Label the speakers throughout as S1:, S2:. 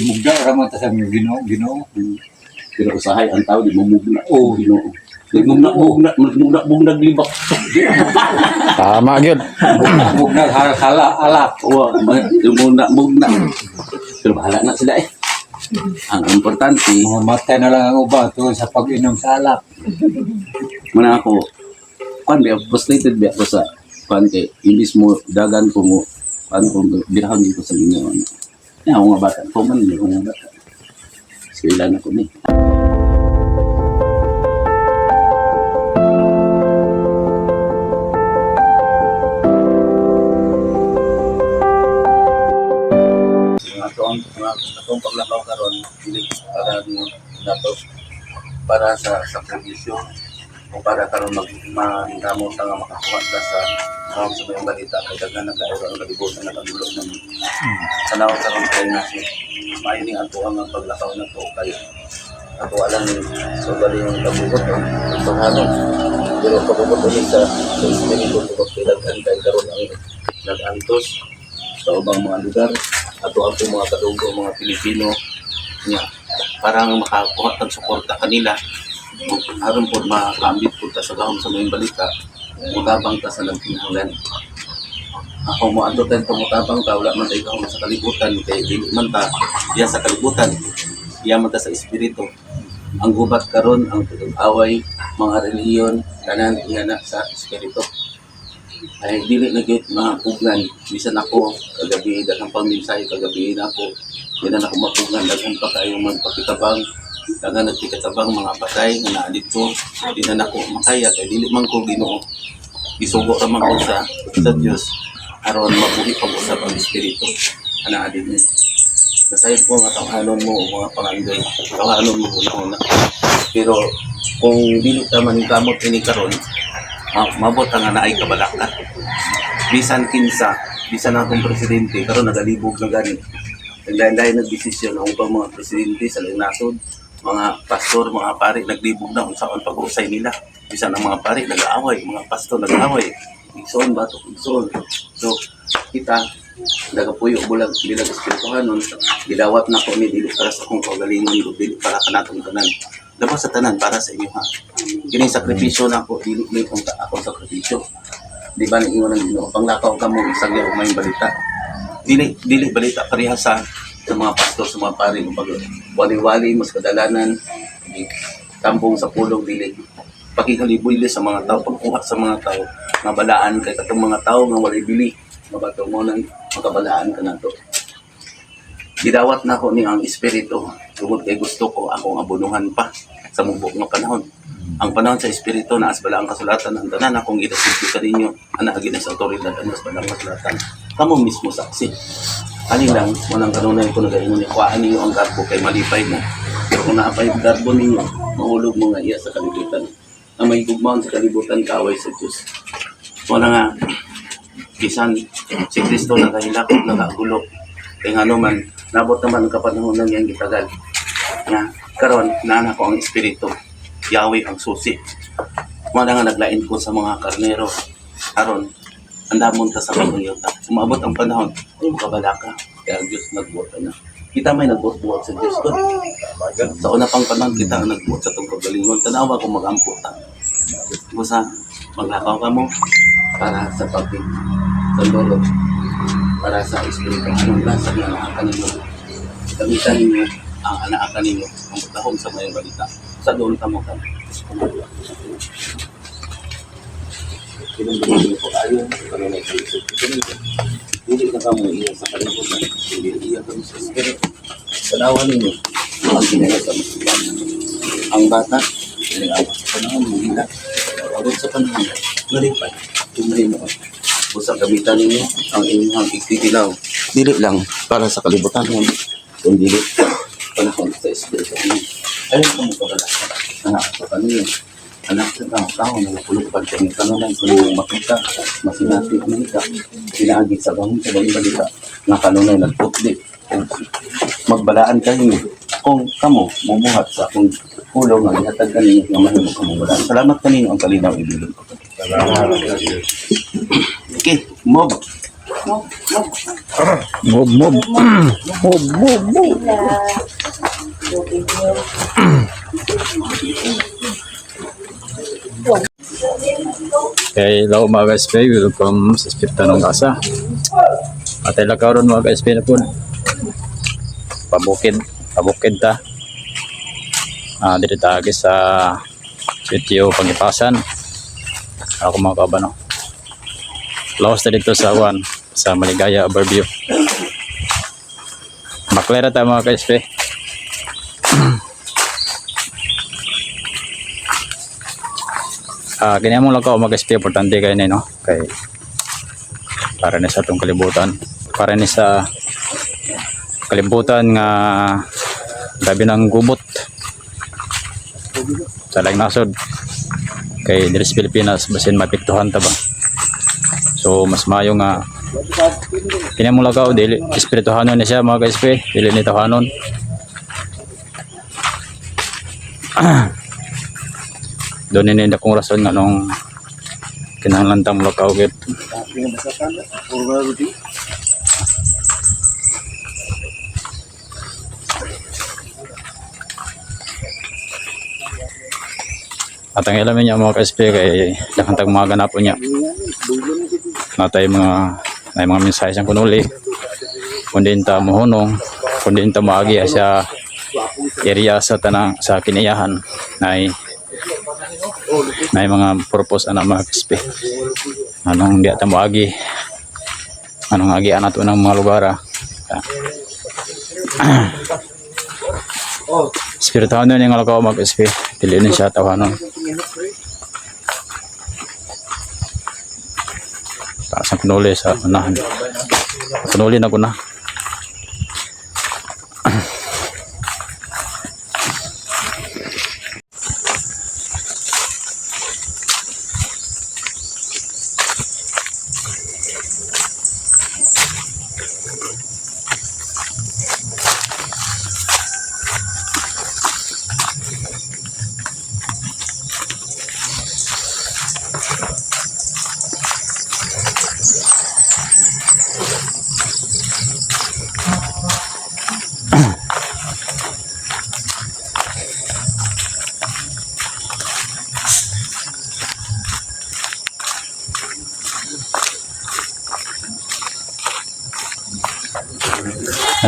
S1: Mugna ra man ta sa Ginoo, Ginoo.
S2: Pero usahay ang tao di mamugna.
S1: Oo.
S2: Ginoo. Mugna mugna mugna mugna libak.
S3: Tama gyud.
S1: Mugna hala alak.
S2: Wa mugna mugna. Pero bahala na sila eh. Ang importante,
S1: Mga matay na lang ang uban tungod sa pag-inom sa alak.
S2: muna ako, kuan ba, frustrated ba ako sa kuan kay imbis mo dagan ko mo kuan ko birahon ko sa inyo. Ya, ako nga bata, ko man ako nga bata. Eskwela na ko ni. Ato ang atong paglakaw karon dili para nato para sa sakripisyo o para karon mag maningkamot ta nga makakuha ta sa tawag sa mayong balita kay daghan na kaayo ang kalibutan nakagulo na ni. Tanaw karon kay nasi. Maayo ning ato ang paglakaw nato kay ato alang sa galing kabugot ang panghanon. Pero kabugot ulit sa espiritu tungod kay daghan kay karon ang nag-antos sa ubang mga lugar ato ang mga kadugo mga Pilipino nga parang makakuha tag suporta kanila ug aron pod makaambit pod ta sa gahom sa mayong balita, mutabang ta sa nagkinahanglan. Ako mo adto tayo mutabang ta, wala man tay gahom sa kalibutan kay dili man ta iya sa kalibutan, iya man ta sa espiritu. Ang gubat karon, ang away, mga relihiyon, tanan iya na sa espiritu ay dili na gyud mapugnan. Bisan ako kagabi, daghang pang mensahe kagabi na ako, di na ako mapugnan. Daghan pa kayo magpakitabang, daghan nagpikatabang mga patay nga naa didto, di na nako makaya kay dili man ko Ginoo, gisugo ra man ko sa Dios aron mabuhi pag-usab ang espiritu ana adin ni. Nasayod ko nga tawhanon mo o mga pangandoy, tawhanon mo una-una, pero kung dili ta maningkamot ini karon, mabot ang naay kabalaka. Bisan kinsa, bisan akong presidente, karon nagalibog na gani. Naglain-lain nagdesisyon ang ubang mga presidente sa laing nasod, mga pastor, mga pari, naglibog na unsaon pag-usay nila. Bisan ang mga pari nag-aaway, mga pastor nag-aaway. Igsoon ba to? Igsoon. So, kita nagapuyo bulag bilang espirituhanon, gidawat na ko ni dili para sa akong kaugalingon, dili para kanatong tanan. Dapat sa tanan para sa inyo ha. Kini sakripisyo na ako, dili ni kung akong sakripisyo. Di ba niingon ang Ginoo, panglakaw ka mo isagya og maayong balita. Dili dili balita pareha sa mga pastor, sa mga pari, kung pag wali-wali mas kadalanan di, tambong sa pulong dili pakihalibuli sa mga tao, pagkuha sa mga tao nga balaan kay katong mga tao nga walay bili mabatungonan makabalaan ka nato. Gidawat na ko ni ang espiritu tungod kay gusto ko akong abunuhan pa sa mubok nga panahon. Ang panahon sa espiritu na as bala ang kasulatan, ang tanan akong gidasigdi kaninyo ana agi na sa otoridad ang as bala ang kasulatan. Kamo mismo saksi. Ani lang mo nang kanunay ko nagaingon ni kuhaan ninyo ang garbo kay malipay mo. Pero kung naapay ang garbo ninyo, mahulog mo nga iya sa kalibutan. Ang may gugmaon sa kalibutan kaaway sa Dios. Wala nga bisan si Kristo nagahilakot, nagagulo. Kay ngano man nabot naman ang kapanahon ng iyang gitagal. Nga karon naa ko ang espiritu. Yahweh ang susi. Wala nga naglain ko sa mga karnero. Aron, andamon ta sa bagong yuta. Umabot ang panahon, ay makabala ka. Kaya ang Diyos nagbuot na. Kita may nagbuot-buot sa Diyos doon. Sa una pang panahon, kita ang nagbuot sa itong kagalingon. Tanawa kung magampo ta. Busa, maglakaw ka mo para sa pagpig sa lolo, para sa espiritu. Anong lasag na anaakan ninyo? Gamitan ninyo ang anaakan ninyo ang pagdahom sa mayong balita. Sa doon ka mo ka. Pinag-ibig ko ayon, kanunay kayo sa ito. Dili na kamo iya sa kalibutan, hindi iya kamo sa espiritu. Tanawan ninyo ang ginaya sa masulan. Ang bata, pinag-awa sa panahon, mahila. Abot sa panahon, nalipad, tumay mo. Busa gamitan ninyo ang inyong igtidilaw. Dili lang para sa kalibutan mo, kundi panahon sa espiritu. Ayun kamo kabala. Anak sa kanila. Anak sa tao, tao na napulupad kami kanunay kung yung makita, masinati ang ika, pinaagi sa bangon sa bagong balita, nga kanunay nagputli, ug magbalaan kayo kung kamo mumuhat sa akong pulong nga gihatag kaninyo nga mahimo kamo balaan. Salamat kaninyo ang kalinaw ibilin ko.
S4: Salamat sa Diyos.
S2: Okay, move.
S3: Move, move. Move, move, move. Okay, hello mga ka-SP, welcome sa Spirta ng Kasa. At ay lakaron mga ka-SP na po. Pabukid, pabukid ta. Dito tayo sa sitio Pangipasan. Ako mga kabano. Laos na dito sa Juan, sa Maligaya Overview. Maklera tayo mga ka-SP. Ganyan mo lang ako mag-SP, importante kayo na, no? Kay para na sa atong kalibutan. Para ni sa kalibutan nga grabe ng gubot sa laing nasod kay diri sa Pilipinas basin mapiktuhan ta ba, so mas maayo nga kini mo lakaw dili espirituhanon ni siya mga ka-SP, dili ni tawhanon. Doon ini akong rason nga nung kinahanglan ta mo lakaw gyud. At ang ilamin niya mga ka-SP kay daghang tag mga ganapo niya. Natay mga ay mga mensahe siyang kunuli. Kundi ta mohunong, kundi ta moagi sa area sa tanang sa kiniyahan nay nay mga purpose ana mga ka-SP. Anong di ta moagi? Anong agi ana to ng mga lugar ah. Spirituhanon yung alakaw mag SP. Dili ni siya tawanon. Taas ang kunuli sa unahan. Kunuli na ko na.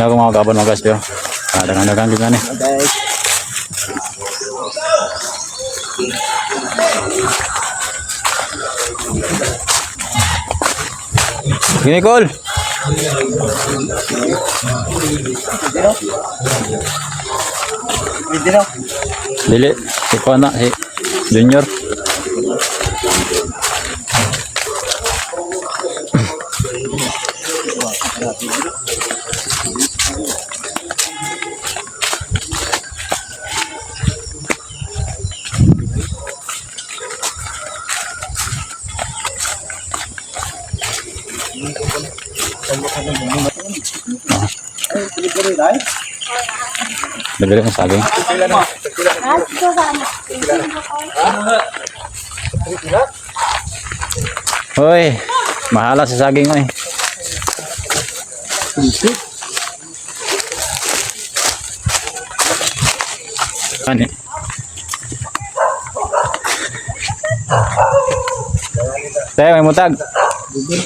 S3: Ano kung mga kabon mga guys, pero? Dagang-dagang gina ni. Gini, Col. Dili, si Kona, si Junior. Dali mo saging. Hoy, mahala sa saging oy. Ani. Tayo may mutag.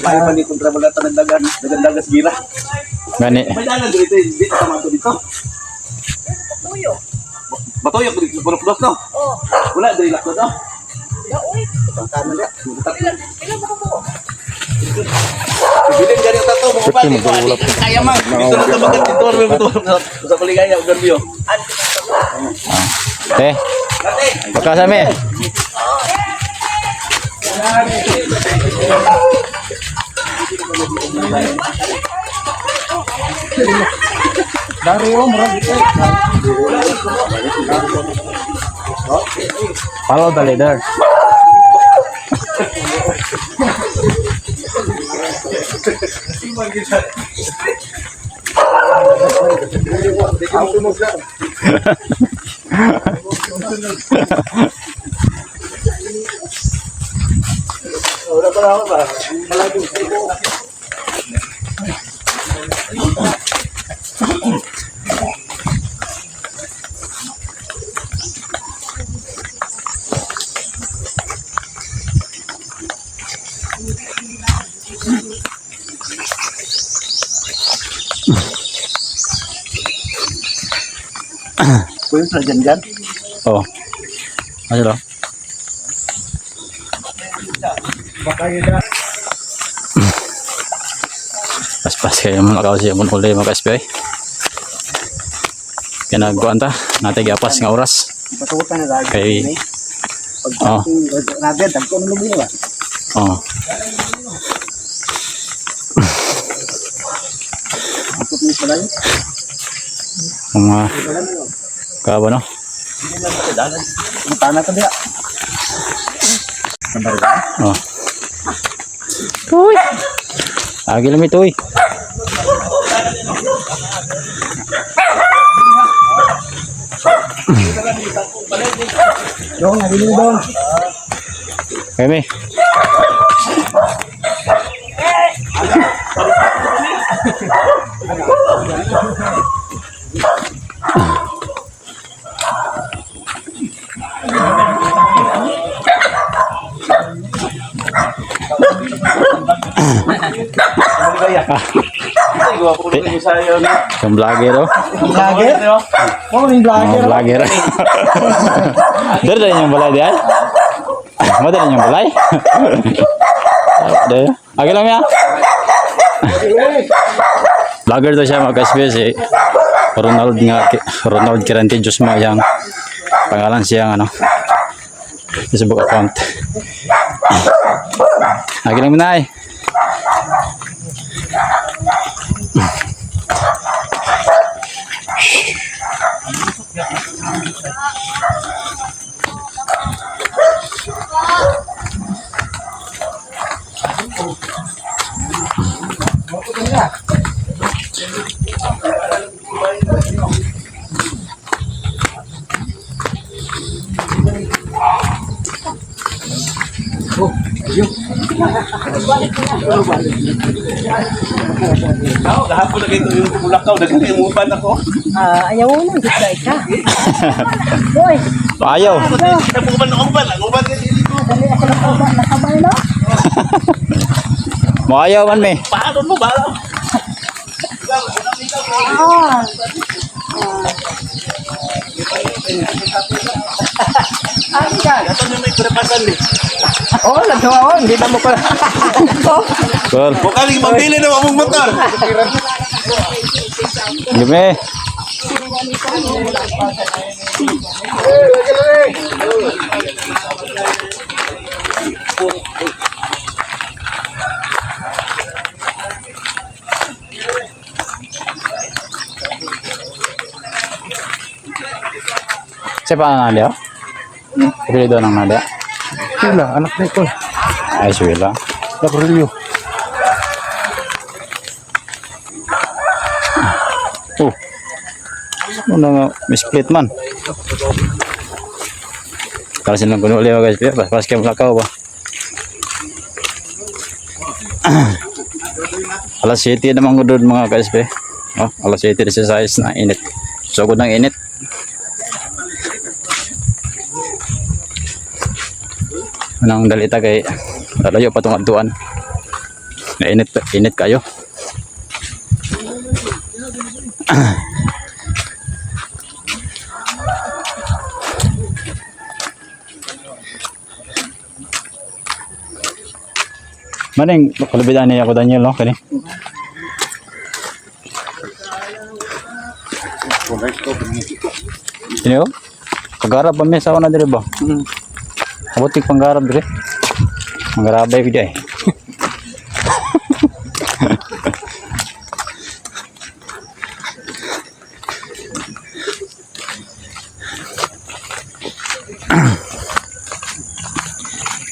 S2: Ay, man kontra wala ta nagdagan, nagdagan sa gira.
S3: Gani.
S2: May dalan dito, hindi ta mato dito. Batuyo dito sa Purok Dos no.
S4: Oh,
S2: Wala diri lakto no.
S4: daoy.
S2: Tama na.
S4: Pila ba ko buo?
S2: Bilin gani tato mo pa dito. Kaya man. Dito na sa bagat dito may motor sa Maligaya overview.
S3: Eh, pagkasami. Follow the leader.
S5: Kuya sa dyan dyan.
S3: Oh. Ano lang? Paspas kayo mga kausi mo uli mga ka-SPI. Kaya nagkuhan ta, natin giapas nga oras.
S5: Patutan na lagi.
S3: Kay
S5: Pag
S3: Oh.
S5: rabi, dagko ng lubi ba?
S3: Oh.
S5: Atot ni pala yun.
S3: Mga kaba no?
S5: Ang tana to diya.
S3: Oh. Uy. Agi lang ito, uy.
S5: Dong, nabili dong.
S3: Kami. Yung vlogger, oh.
S5: Vlogger? Oh, yung vlogger.
S3: Oh, vlogger. Dari dari yung balay diyan. Mo dari yung balay. Dari. Agi lang ya. Vlogger to siya mga ka-SB, si Ronald nga Ronald Kirante Jusma yang pangalan siya ano Facebook account. Agi lang muna eh.
S2: Kahapon na kayo yung kulakaw, daghan yung uban ako.
S4: Ah, ayaw mo nang gitay ka. Hoy,
S3: Ayaw.
S2: Uban ako uban, ang uban dito.
S4: dali ako nakaba, nakabay no?
S3: Maayaw man me.
S2: Paano mo ba?
S4: Ah.
S2: Ato niyo may prepasan ni.
S5: Oh, nagtawa oh, hindi na mo pala.
S3: Well,
S2: Bukaling mabili na among motor.
S3: Gime. Siya pa ang nalia? Pili doon ang nalia.
S5: Sila, anak ni ko.
S3: Ay, si Willa.
S5: Labrelio.
S3: Oh. Ano nga, may split man. Para silang kuno ulit guys. Pas pas kayo malakaw ba? Alas 7 naman ko doon mga guys be. Oh, alas 7 na siya size na init. Sugod ng init. Anong dalita kay lalayo pa tong adtuan. Init init kayo. Maning kalabidan niya ako Daniel no kani. Sino? Kagarab pa mi sa una dire ba? Abot tig panggarab dire. Manggarabay ko diay.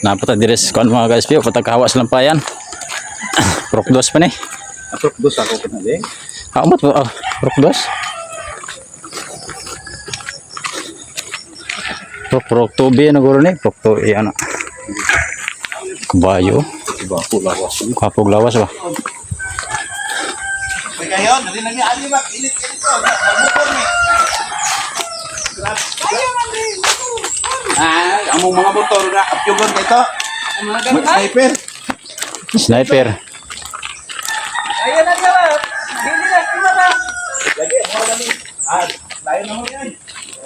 S3: Napata dire sa kuan mga guys, patagkawa sa lampayan. Prokdos pa ni.
S5: Atok dos ako pa na eh.
S3: Ah, umot ba? Ah, prokdos? Prok prok tubi na guro ni, prok tubi ano. Kabayo. Kapog lawas ba?
S2: Kayo, dali na niya ali ba? Init init ko. Motor ni. Ah, among mga motor nga apyugon kay to. Mag-sniper.
S3: Sniper.
S4: Ayan na siya. Dili na, sila na.
S2: Ah,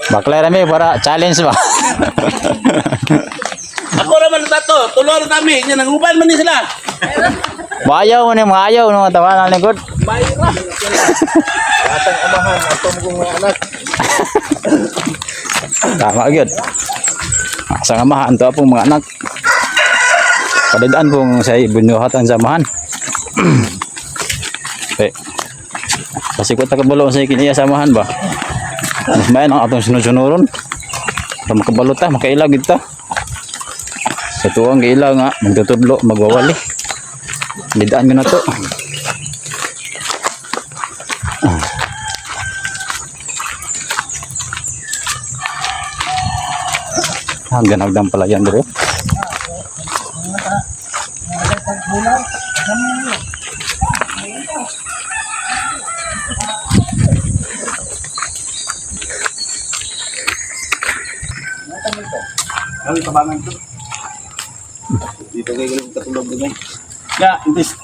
S3: Baklay rami para challenge ba.
S2: Ako naman na to, tulor kami, nya nanguban man ni sila.
S3: Maayaw mo ni mga ayaw no tawa na lingkod.
S5: Atang amahan, ato mo kong mga anak.
S3: Tama gyud. Sa nga mahan to pong mga anak. Palidaan pong sa bunuhatan sa mahan. Eh. Kasi ko takabalo sa kiniya sa mahan ba. Mas mayan ang atong sunod-sunuron. Para makabalo ta, makailag gid ta. Sa tuwang giila nga magtutudlo, magwawali. Lidaan ko na to. Hanggang hagdan pala yan bro.
S2: Kami tabangan to. Dito kay ganun katulog din. Ya, intis.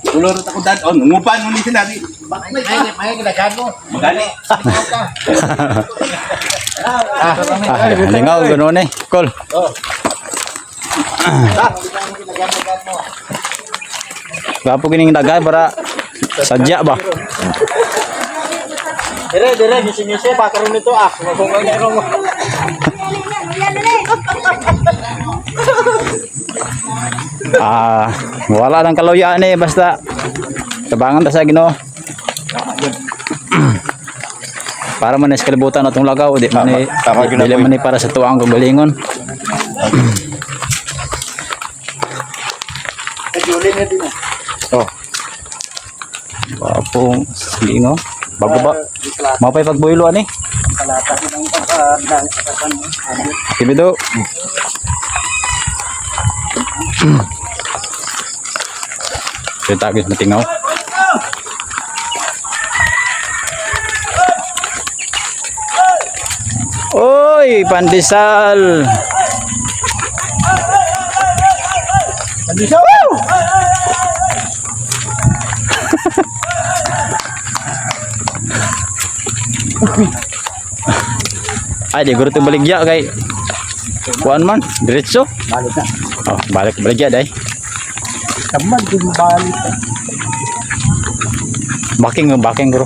S2: Tulor ta ko dad on, nanguban man ni sila di.
S5: May may ginagan mo.
S2: Magali.
S3: Ah, lingaw ganoon eh. Kol. Gapo kining dagay para sadya ba?
S5: Dire dire ngisi-ngisi pa karon nito ah. Mabukan mo.
S3: Ah, wala lang kaluyaan eh basta tabangan ta sa Ginoo. Para man is kalibutan atong lagaw di man ni
S6: Tama, tama,
S3: dili man ni para sa tuang kagalingon.
S6: Oh.
S3: Gwapo lingaw. Bago ba? Mapay pagbuylo ani.
S5: Kalata ng pagkakan.
S3: Kibido. Kita guys matingaw. Oy, pandesal.
S5: Pandesal.
S3: Ay, di guro to baligya kay kuan man, diretso.
S5: Balik na.
S3: Oh, balik baligya day.
S5: Tamad din balik.
S3: Baking baking guro.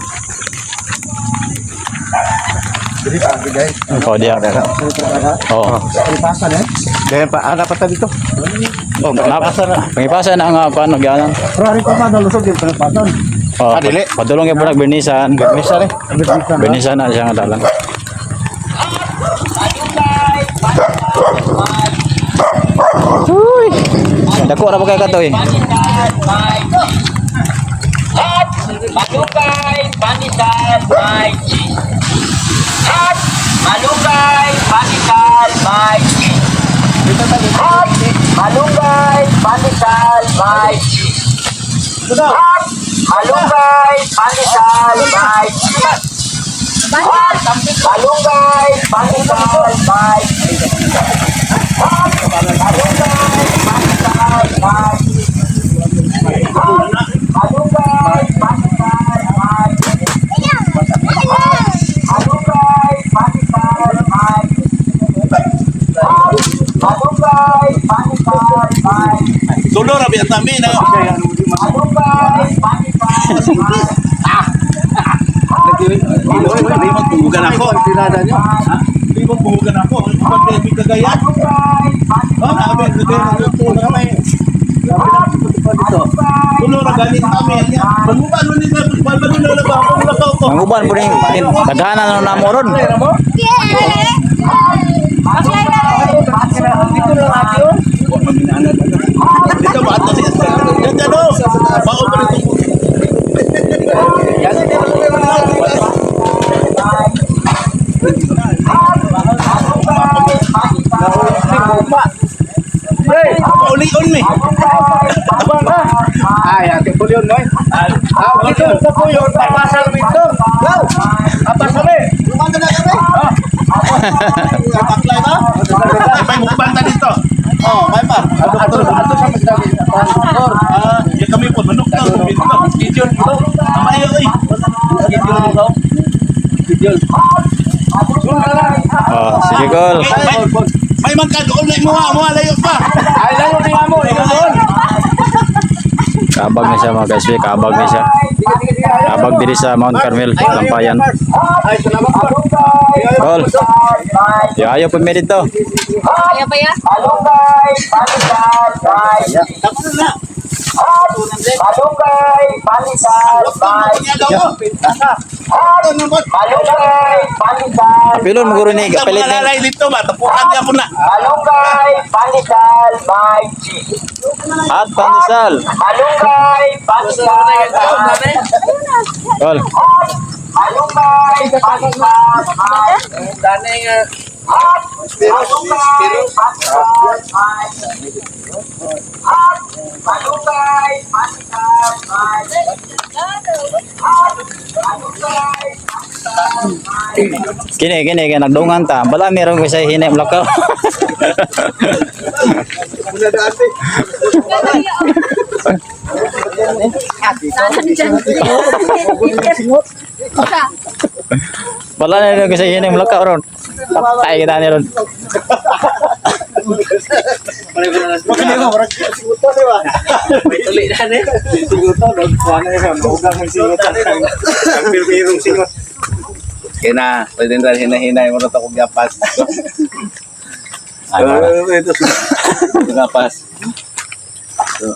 S5: Dili pa guys.
S3: Oh, diya. Oh.
S5: Pasan eh.
S6: Ganyan pa, ana pa ta dito.
S3: Oh, pangipasa na nga paano gyanan.
S5: Pero hari pa pa dalusog din pasan.
S3: Oh,
S6: Ah, dili.
S3: Padulong kay Bunak Bernisan.
S6: Misa ni.
S3: Bernisan na siya nga dalan. Uy. Dako ra ba kay katoy?
S7: Malugay, pandesal, may cheese. At malugay, pandesal, may cheese. At malugay, pandesal, may cheese. At malugay, pandesal, may cheese. At malugay, pandesal, may cheese. At malugay, pandesal, may cheese. Malugay, pandesal, may cheese. Malugay, pandesal, may Malugay, pandesal, may
S2: Tulor abi at kami na.
S7: Malugay, pandesal, may
S2: Limang bungugan ako.
S5: Tirada niyo.
S2: Limang bungugan ako. Limang kagaya.
S7: Malugay,
S2: Oh, nabi, kagaya na kami.
S5: Dito.
S2: Tulor ra galit kami. Manguban man ni sila, balbalon na lang ako lakaw ko.
S3: Manguban po rin daghanan na namo ron.
S2: Dito ba ato siya? Yan dyan o. Bao pa rin ito. Pauli-on mi.
S5: Ay, ate Pulion, no? Ah, dito sa Pulion, papasal dito. Go! Papasal eh.
S2: Lumanda na kami. Baklay ba? May mukbang ta dito. Oh, may pa.
S5: Ato ato ato sa magdali. Doktor.
S2: Ah, yan kami po manok na. Gideon ko. Amayo oy.
S5: Gideon ko.
S3: Oh, sige gol.
S2: May man ka doon na mo mo layo pa.
S5: Ay, lalo ni mamo, ikaw doon.
S3: Kabag ni siya mga ka-SB, kabag ni siya. Kabag diri sa Mount Carmel, Lampayan.
S5: Ay, salamat po.
S3: Gol. Yo, ayaw pa mi dito.
S4: Kaya ba ya?
S7: Malunggay, panitan, may
S2: Tapos na.
S7: Malunggay, panitan, may Malunggay, panitan,
S3: Apilon mo guro ni kapalit ni.
S2: Malalay dito ba? Tapukan niya po na.
S7: Malunggay, panitan, may cheese.
S3: At pandesal.
S7: Malunggay, panitan, may
S3: Gol.
S7: Malunggay, panitan, may Malunggay, panitan, may Malunggay, panitan, may Malunggay,
S3: Kini kini kay nagdungan ta. Bala meron ko sa hinay mlakaw.
S4: Sana dyan. Isa.
S3: Bala meron ko sa hinay mlakaw ron. Patay kita ni ron.
S2: Kaya na, pwede na hinahinay mo na ito kung gapas.
S3: Ay, para.
S2: Ito, gapas. So,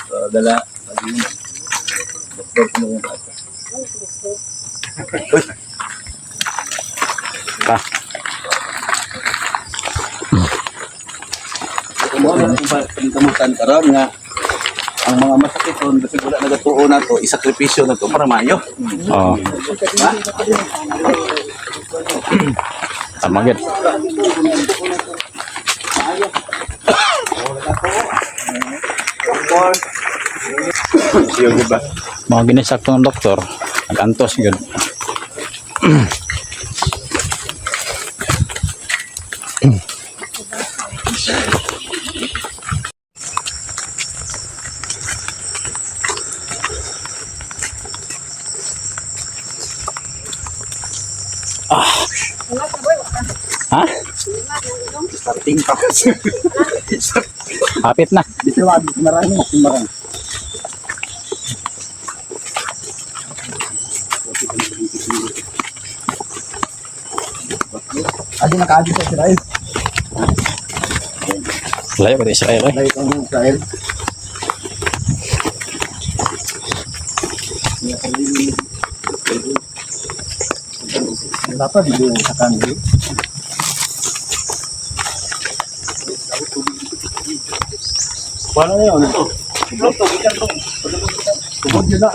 S2: so, dala. Doktor ko nung
S3: Ta.
S2: Mo na kung kamutan karon nga ang mga masakiton kasi wala nagatuo na to isakripisyo na to para maayo.
S3: Oh. Tama gid. Mga ginisakto ng doktor, nagantos gud. Ha?
S2: Starting pa.
S3: Hapit na.
S5: Adi nakaadi sa Israel.
S3: Layo ko sa Israel eh.
S5: Layo kang Israel. Dapat dito sa kanil. Paano na yun? Tubod yun na.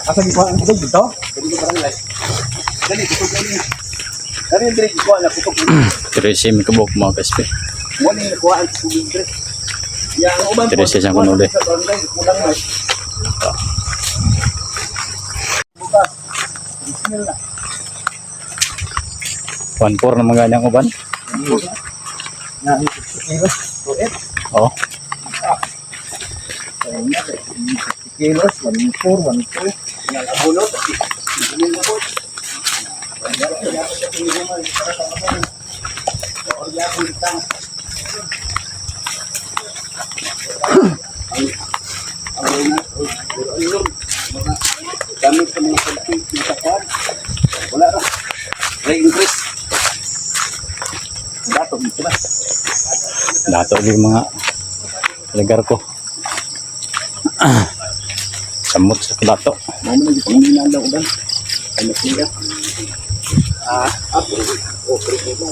S5: Asa gikuha ang tubig dito?
S2: Kani diri ko na kutok.
S3: Trese mi kabuk mga ka-SP.
S2: Mo ni nakuha ang tubig diri. Ya ang uban
S3: Trese siyang kunuli.
S2: Sa barangay kulang na.
S3: One four na mga ganyang uban. Oo.
S5: Kilos, 1, 4, 1, 2.
S2: Gamit sa mga pagpig sa kwan. Wala ra. Ray interest. Dato dito ba?
S3: Dato yung mga lugar ko. Samot sa dato.
S2: Mo man gyud pangina daw uban. Ano siya? Ah, apo. Oh, pre mo.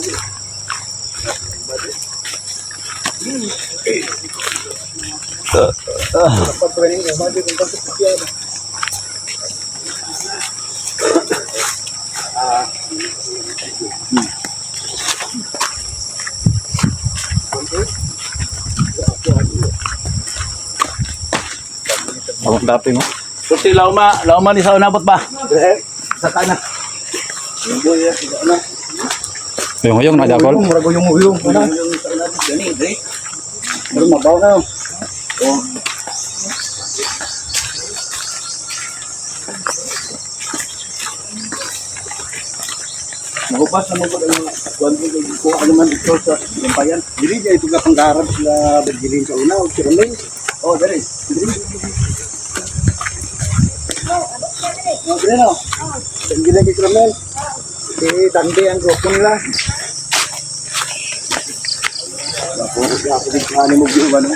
S3: Ang dapi mo.
S2: Kurti lauma, lauma ni sa unabot ba? Sa kana.
S3: Huyong-huyong na dakol.
S5: Murag uyong-uyong.
S2: Gani, dre.
S5: Pero mabaw na.
S2: Oh.
S5: Nahubas na mo ko ang kuan ko kuha naman dito sa Lampayan.
S6: Dili niya ito ka panggarab sila Virgilin sa una o si Romel.
S5: Oh, dere. Dere.
S6: Oh, dili no. Virgilin kay Romel. Si Dande ang grupo nila. Ako, ako din sa mo gyud ba no.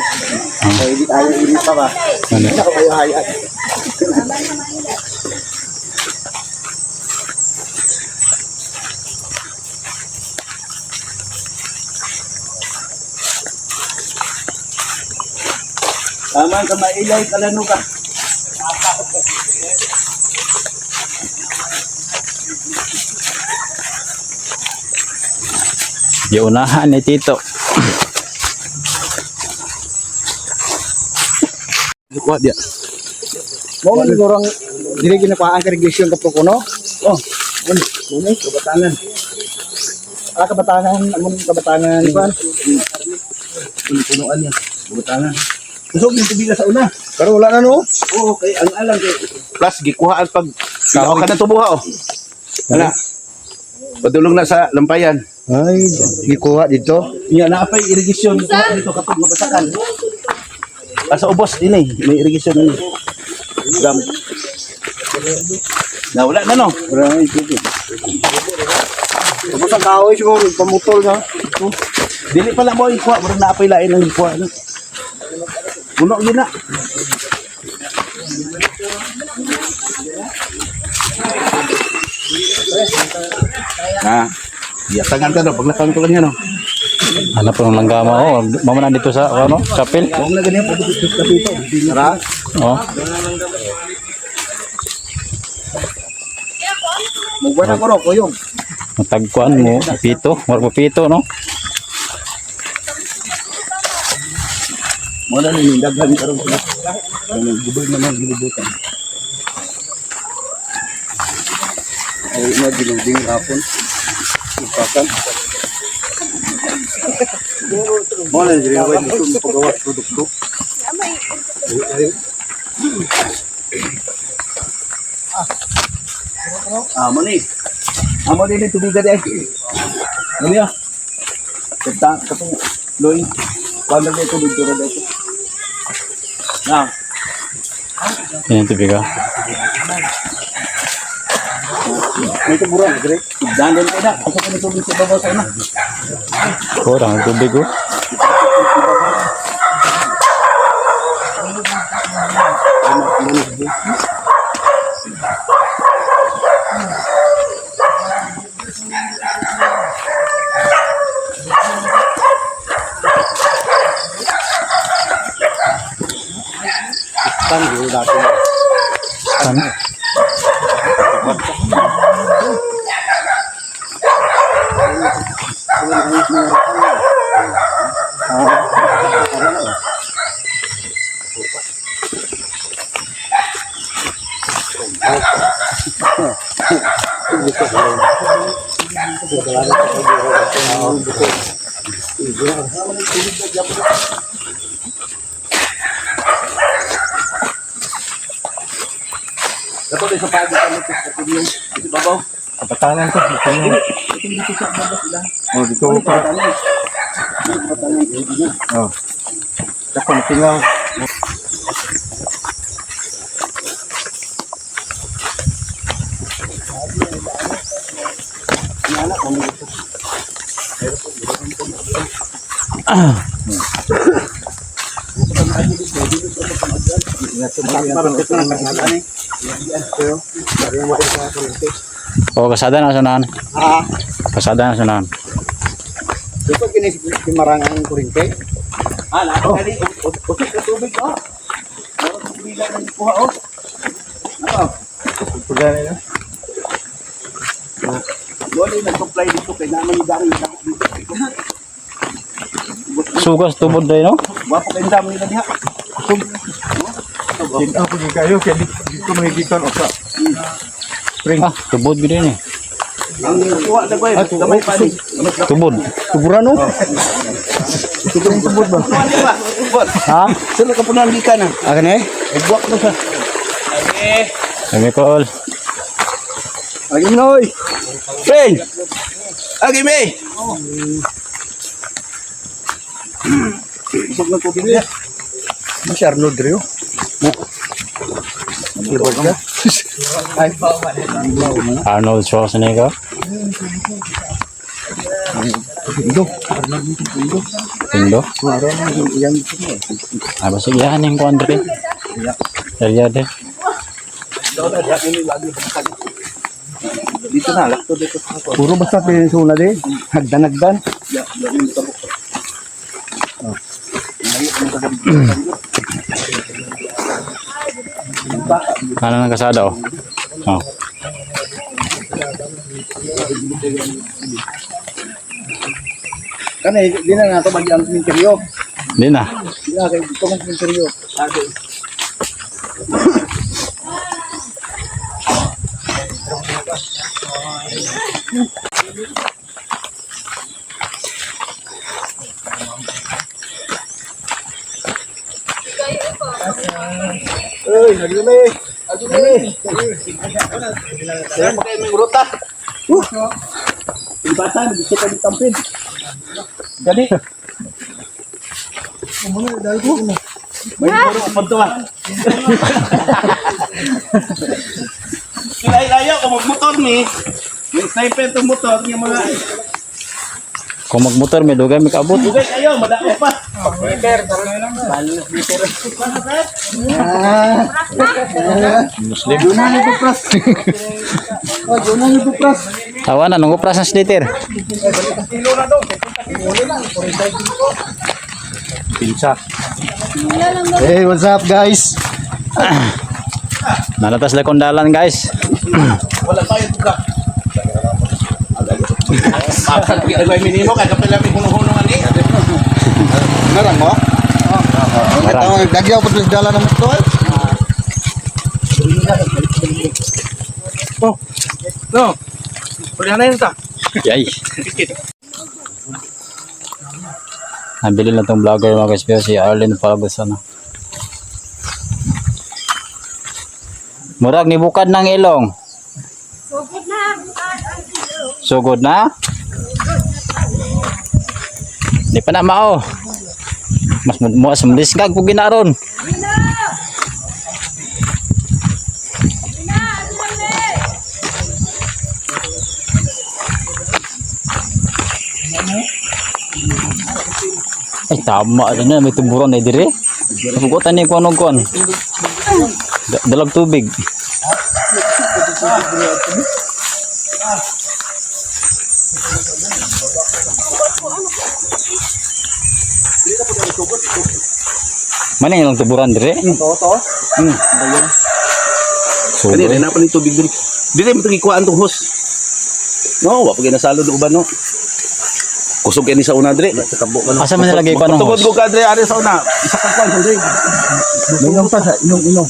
S6: Kaya di tayo ini pa ba.
S3: Ano?
S6: Hindi ako kayo hayat.
S5: Tama ka mailay kalano ka.
S3: Giunahan ni Tito.
S2: Kuha dia.
S6: Mo man siguro ang dili ginakuhaan ka regresyon ka kuno.
S5: Oh, ano? Muna kabatangan.
S6: Ah, kabatangan, among kabatangan.
S5: Diba? Punuan niya. Kabatangan. Kusog yung tubig sa una.
S6: Pero wala na no.
S5: Oo, kay ang alam kay
S2: Plus gikuhaan pag Kaho ka na tubuha oh. Wala. Padulong na sa Lampayan.
S6: Ay, gikuha dito.
S5: Nga naa pay irrigation kuha dito kapag mabasakan.
S2: Asa ubos din eh, may irrigation din. Dam. Na wala na no.
S6: Wala na ito. Tapos ang kahoy siguro, pamutol na.
S2: Dili pala mo ikuha, murag naa pay lain ang ikuha no. Puno gyud na. Ha. Yatangan ka no, paglakang ko lang yan no.
S3: Ano po ng langgama oh. Mama nandito sa ano, chapel.
S2: Huwag na ganyan, pagod sa dito.
S6: Tara.
S3: Oh.
S6: Mugwa na ko ro, kuyong.
S3: Matagkuan mo pito, murag mo pito no.
S2: Mo na ni daghan karon sila. Ang gubay naman gilibutan.
S6: Ay, na ginuding hapon. Ipakan. Mo na diri way dito pagawas produkto.
S5: Ah, mo ni. Amo din ni tubigan di ay. Ano ya? Kata katong loy. Kuan na dito dito ra dito. Na,
S3: Yan yung tubig ah.
S6: May tuburan diri.
S5: dandan kay na. Asa ko ni tubig sa babaw sa una.
S3: Oh, ang tubig oh.
S6: Tan gyud dati.
S3: Ano?
S2: Kato sa pagi kami sa tubig sa babaw.
S1: Kabatangan ko. Oh, dito pa. Oh. Dako tingaw.
S3: Oh, kasada na sunahan.
S6: Ah,
S3: Kasada na sunahan.
S6: dito kini si Marangang kurinte.
S5: Ah, na oh. Kani usok sa tubig oh. Meron tubigan ang kuha oh. Ano?
S1: Pagani na.
S5: Wala yung nag-supply dito kay naman ni dami dito.
S3: Sugas tubod day no.
S5: Wapo kay dami nila diha.
S1: Tinaw ko kayo kay dito mahigikan usa.
S3: Ah, tubod gid eh.
S5: Ang kuha na koy, gamay pa ni.
S3: Tubod.
S6: Tuburan no.
S5: Kuha ni ba? Bot.
S3: Ha?
S5: Sino ka punan gikan ah?
S6: Akin eh.
S5: Buwak mo sa.
S3: Kami call.
S6: Agi noy.
S5: Friend. Agi me. Isog ng tubig niya.
S6: Si Arnold Rio. Keyboard ka? Ay,
S3: Arnold Schwarzenegger.
S6: Indo. Arnold Indo.
S3: Pindo.
S6: Maro na yung iyang
S3: Ah, basta yan yung kuan dre. Area de.
S5: Dito na, lakto dito.
S6: Puro basta peninsula din. Hagdan-hagdan.
S3: Ano nang kasada oh. Oh.
S6: Kani, di na nato bagi ang sementeryo.
S3: Di na.
S6: Di na kay dito ang sementeryo. Uy, naglume. Naglume.
S5: Kaya may ruta. Ibasan, gusto ka ng tampin. Gani. May puro upod to ah. Kilay-layo kung magmotor ni. May sniper tong motor niya mga.
S3: Kung magmotor may dugay may kaabot.
S5: Dugay kayo, madako pa.
S3: Muslim.
S6: Yun ang ipupras. Oh, yun ang ipupras.
S3: Tawa na nung upras ng sliter.
S1: Pinsa.
S6: Hey, what's up guys?
S3: Nalatas la kondalan guys.
S5: Wala tayo tuga. Bakit ay minimo kay kapila mi huno-huno ani.
S1: Narang mo?
S3: Narang.
S1: Dagyaw pa dala ng motor.
S5: No. Wala na yun ta.
S3: Yay. Nabili lang tong vlogger mga guys pero si Arlene Palagos ano. Murag ni bukad ng ilong.
S4: Sugod na.
S3: Sugod na? Di pa na mao. Mas mo mas malisgag pug ginaron. Ay tama ano na may tuburan na dire. Napugotan ni kuan og kuan. Dalag tubig. Mana yung tuburan dire?
S6: To to.
S3: Sugod.
S5: Kani na pa ni tubig diri. Dili mo gikuhaan tong hose. No, wa pa ginasalo do uban no. Kusog kini sa una diri.
S3: Asa man nilagay pa ng
S5: Tugod
S3: hose?
S5: ko ka diri ari sa una. Isa ka kuan diri.
S6: Inom pa sa inom inom.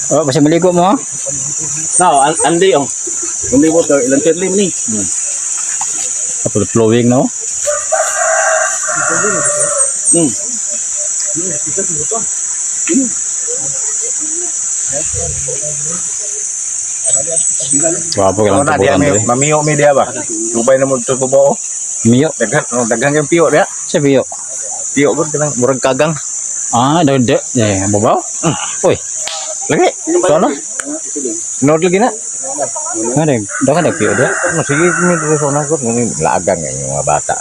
S3: Oh, basta maligo mo ha?
S5: No, andi oh. Only water ilang terlim ni.
S3: Apple flowing no? Wapo ka lang
S1: Ano na diya
S3: tuburan
S1: may
S3: dire.
S1: mamiyo mi diya ba? Tubay na mo to buo.
S3: Miyo.
S1: Daghan no, daghan kayong piyo diya.
S3: Sa biyo.
S1: Piyo gud kanang murag kagang.
S3: Ah, daw de. Eh, babaw? Uy,
S1: Lagi. So ano? Nod lagi na.
S3: ano daw ka nagpiyo dia.
S1: Ano sige mi diri sa una gud ngani laagan kay mga bata.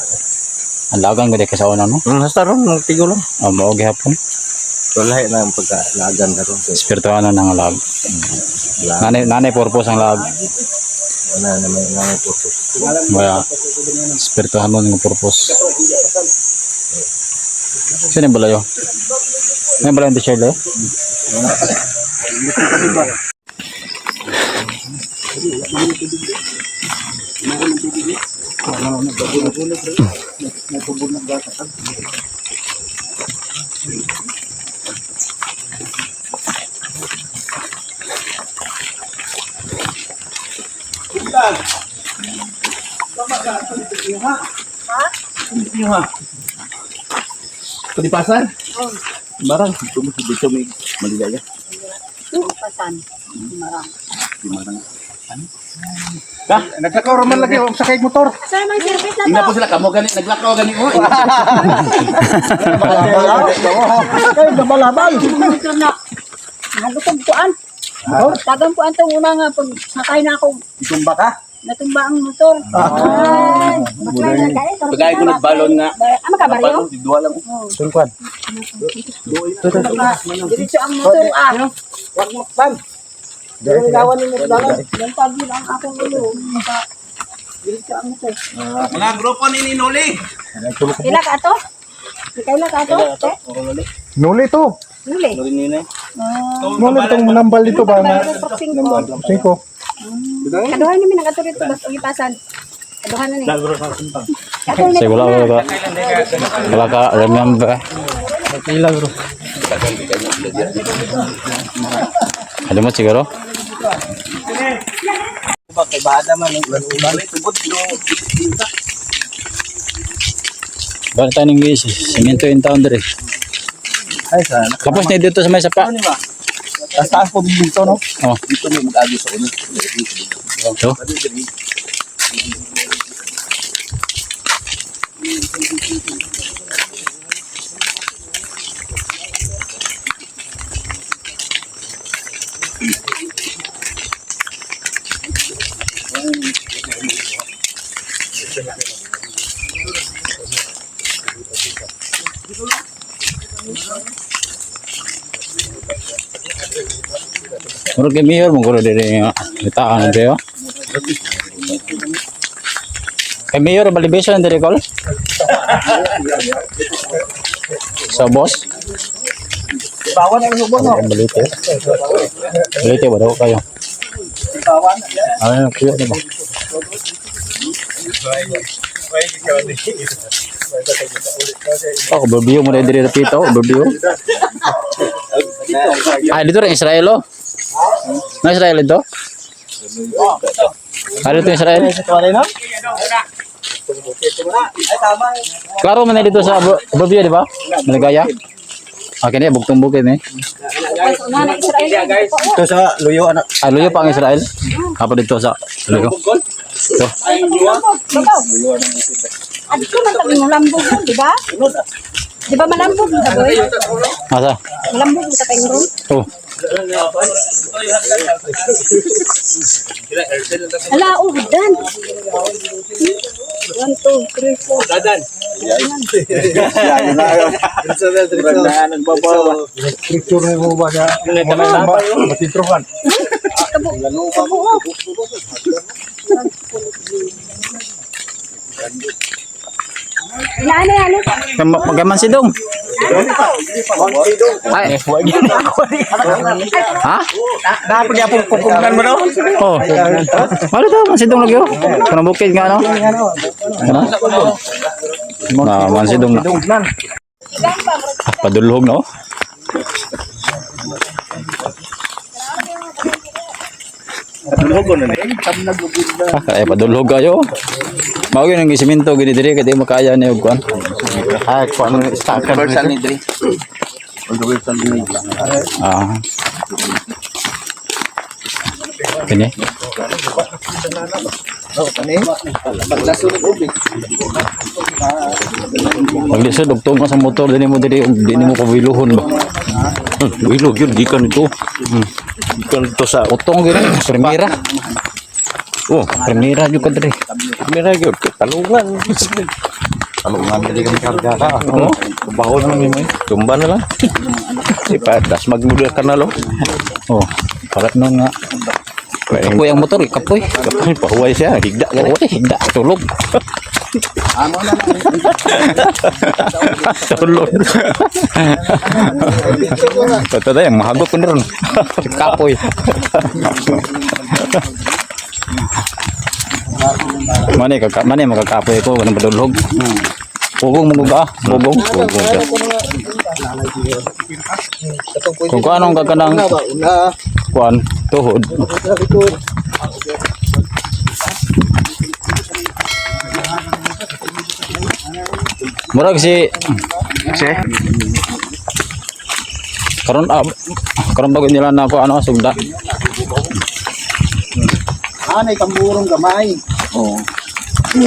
S3: Ang lagan ko di ka sa una no.
S1: Hasta ron nang tigo lang.
S3: Oh, mao gihapon.
S1: Wala na ang pagka laagan karon.
S3: Espirituano ng lag. Nanay nanay purpose ang lag.
S1: Wala na may mga purpose.
S3: Wala. Espirituano ng purpose. Sino yung balayo? Sino yung balayo yung t-shirt eh?
S5: Padipasan? Barang, dito may malilaya.
S4: Pasan. Marang.
S6: Naglakaw raman lagi og sakay motor.
S4: Saan mang service na
S2: Ina
S4: to?
S2: po sila kamo gani naglakaw gani mo.
S6: Kay nabalabal.
S4: Motor na. Nalutog kuan. Tagang kuan tong una nga pag sakay na ako
S5: Tumba ka?
S4: natumba ang motor. Ay, baklay na kay.
S2: Pagay ko nagbalon nga.
S4: Ah, makabaryo?
S2: Duwa lang.
S1: Tungkwan.
S4: Diretso ang motor ah.
S6: Wag mo pan. Gawan mo dalan.
S4: Lantag yun ang akong ulo. Diretso ang motor.
S2: Mga grupo ni Noli.
S4: Ila ka ato? Ikaw ka ato? Te?
S6: Nuli to.
S4: Nuli.
S2: Noli ni.
S6: Nuli tong nambal dito ba nga?
S4: Singko.
S6: Singko.
S4: Kaduhan namin ang ato rito bas og ipasan. Kaduhan na ni. Kaduhan
S3: Kasi wala wala ka. Wala ka remember.
S1: Ila bro.
S3: Alam mo siguro?
S5: Kay bada man ulan-ulan. Tugod pero
S3: Bala tayo ng simento in town dire.
S5: ay sana.
S3: Tapos na dito sa may sapa.
S5: Ano ba? Taas taas po dito no.
S3: Oh,
S2: Dito mo mag-agi sa uno.
S3: ito. Murag kay mayor mo kulo diri nga kitaan diri oh. Kay mayor balibation diri kol. Sa boss.
S5: Bawan ang subo no.
S3: Ang balite. Balite ba daw kayo?
S5: Bawan.
S3: Ano yung kuya ba? Oh, overview mo na diri dapito, overview. Ah, dito rin Israel oh. Na Israel ito? Ah, dito Israel.
S5: Wala no? Ay tama.
S3: Klaro man na dito sa overview, di ba? Maligaya. Ah, kini bugtong bukid ni.
S4: Una na Israel.
S1: Ito sa luyo anak.
S3: Ah, luyo pa ang Israel. Apo dito sa luyo. Ito.
S4: Babaw. Adto man tag malambog yun, di ba? Di ba malambog mo boy?
S3: Asa?
S4: Malambog mo ta ron.
S3: Oh.
S4: Ala, oh, dan. 1 2 3 4.
S2: Dadan.
S5: Nagbabawa.
S6: Picture mo ba sa Masintrohan.
S4: Kabo. Kabo. oh. Ila ano ano?
S3: Magaman si Dong. Ay. Ha?
S1: Dapat niya pong pupugnan mo no?
S3: Oh. Ano to? Mansidong lagi oh. Kanang bukid nga ano? Ano? Na, mansidong na. Ah, padulhog na oh.
S2: Tulog na ni.
S3: Ah, kaya padulhog kayo. Mao gyud ang siminto gini diri kay di makaya ni og kuan.
S1: Ay, kuan mo istakan.
S2: Universal ni diri. Universal ni.
S3: Ah. Kini. Paglisod og tungo sa motor dinhi mo diri og dinhi mo kawiluhon ba.
S2: Wilog yun gikan ito. Gikan ito sa
S3: Utong gyud primera.
S2: Oh,
S3: Primera jud ka diri.
S2: mira gyud talungan.
S1: Talungan dili kami karga ka.
S3: Oh.
S1: Baho na lang mo.
S2: Tumba na lang. Di pa das magmuda ka na lo.
S3: Oh, para nun nga. Kapoy ang motor, eh, kapoy.
S2: Kapoy pahuway siya, higda gani.
S3: Uy, higda, tulog.
S2: Tulog.
S3: Totoo tayo, mahagot ko na ron. Kapoy. Mani kaka mani makakapoy ko kanang padulhog. Pugong mo ba? Pugong.
S2: Pugong ka.
S3: Kung kuanong ka kanang
S6: Una,
S3: kuan tuhod.
S6: sa likod.
S3: Murag si
S1: Si?
S3: karon ah, karon bago nila na ako ano sugda.
S6: Naanay tamburong gamay.
S5: Oo.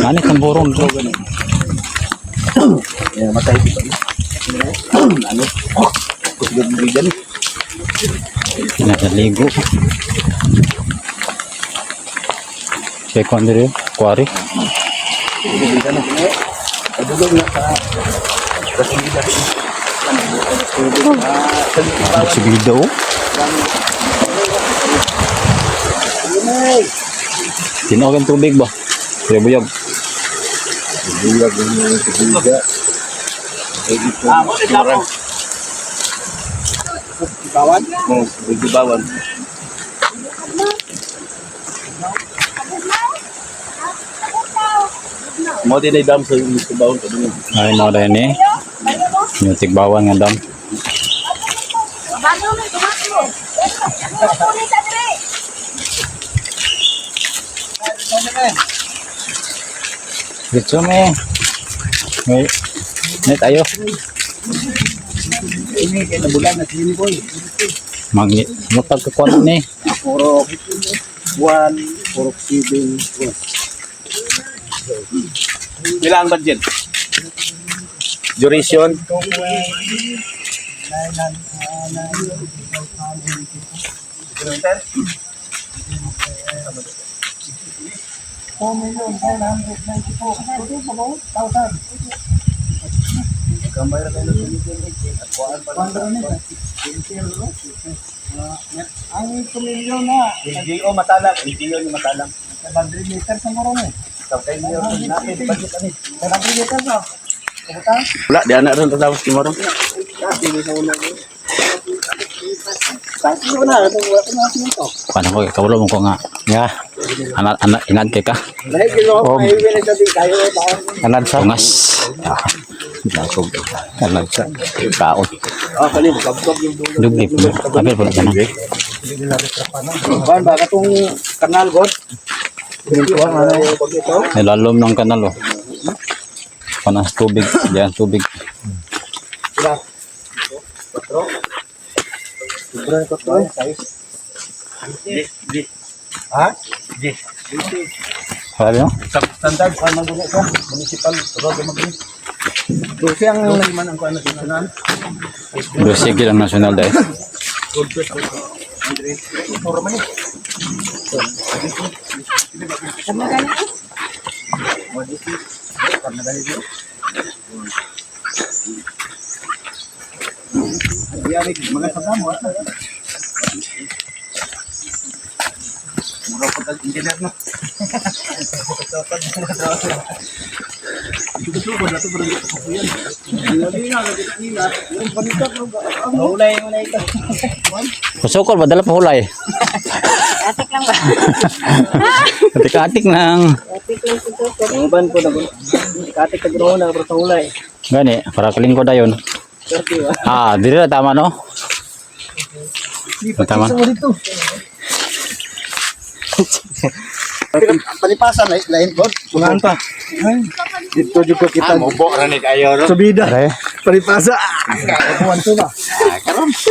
S3: Ano tamburong to?
S5: Eh, matay dito. Ano? Kusog bigan.
S3: Naligo. Kaya kuwan diri, kuwari.
S5: Bigan na. Padulong na sa Kasing
S3: Nagsibida oh. Tinuog ang tubig ba? Kaya buyag.
S5: Buyag ng tubiga.
S2: Ah, mo ni
S6: Bawan?
S2: Mo gibawan. Mo din ay dam sa bawon ko dun.
S3: Ay, mga dahil ni. Yung tigbawan nga dam.
S4: Bago may tumakbo. Kunin sa dire.
S3: Dito me. May may tayo.
S6: Ini kay nabulan na sini boy.
S3: Mangi mutag ka kuwan ni.
S6: Puro 1, puro 7.
S2: Pila ang budget? Duration?
S6: Ang 2 milyon na.
S5: LGO matalang, LGO yung matalang.
S6: 700 meters ang muro ni.
S5: Kay mayor natin budget ani.
S6: 700 meters na. Kabutan?
S2: Wala, di ana ron tatapos tomorrow.
S6: Kahit hindi ko na, wala ko na ito.
S3: Paano ko kawlo mo ko nga.
S1: Nga.
S3: Ana ana inad kay ka.
S6: Dahil ginawa ko, may hiwi na sa di kayo.
S1: Anad sa.
S3: Tungas. Ah,
S1: Lasog. Anad sa. Kaon.
S5: Ah, kani kabkab yung dulo.
S3: Dugli po. Apil po na sana.
S6: Ban, baka itong kanal, God.
S3: Nilalom ng kanal oh. Panas tubig, diyan tubig.
S2: Di, di.
S6: Ha?
S2: Di.
S3: Sabi mo?
S5: Standard pa man gud ka. Municipal road man gud.
S6: Dose ang
S5: Man ang kuan national.
S3: Dose gid ang national dahil.
S5: Mga sa mo. Mura pa tag engineer no.
S6: Ulay, ulay ito.
S3: Pasukol ba dala pa hulay?
S4: Atik lang ba?
S3: Atik-atik lang.
S4: Atik lang si Soko.
S6: Ang uban po na Katik ka ganoon na pero sa ulay.
S3: Gani, para kalingko dayon. Ah, dili na tama no? Tama.
S6: Panipasan na lain God. Unahan pa. Dito juga kita.
S1: Mubo ra ni kayo ro.
S6: Subida.
S3: Are.
S6: Panipasa.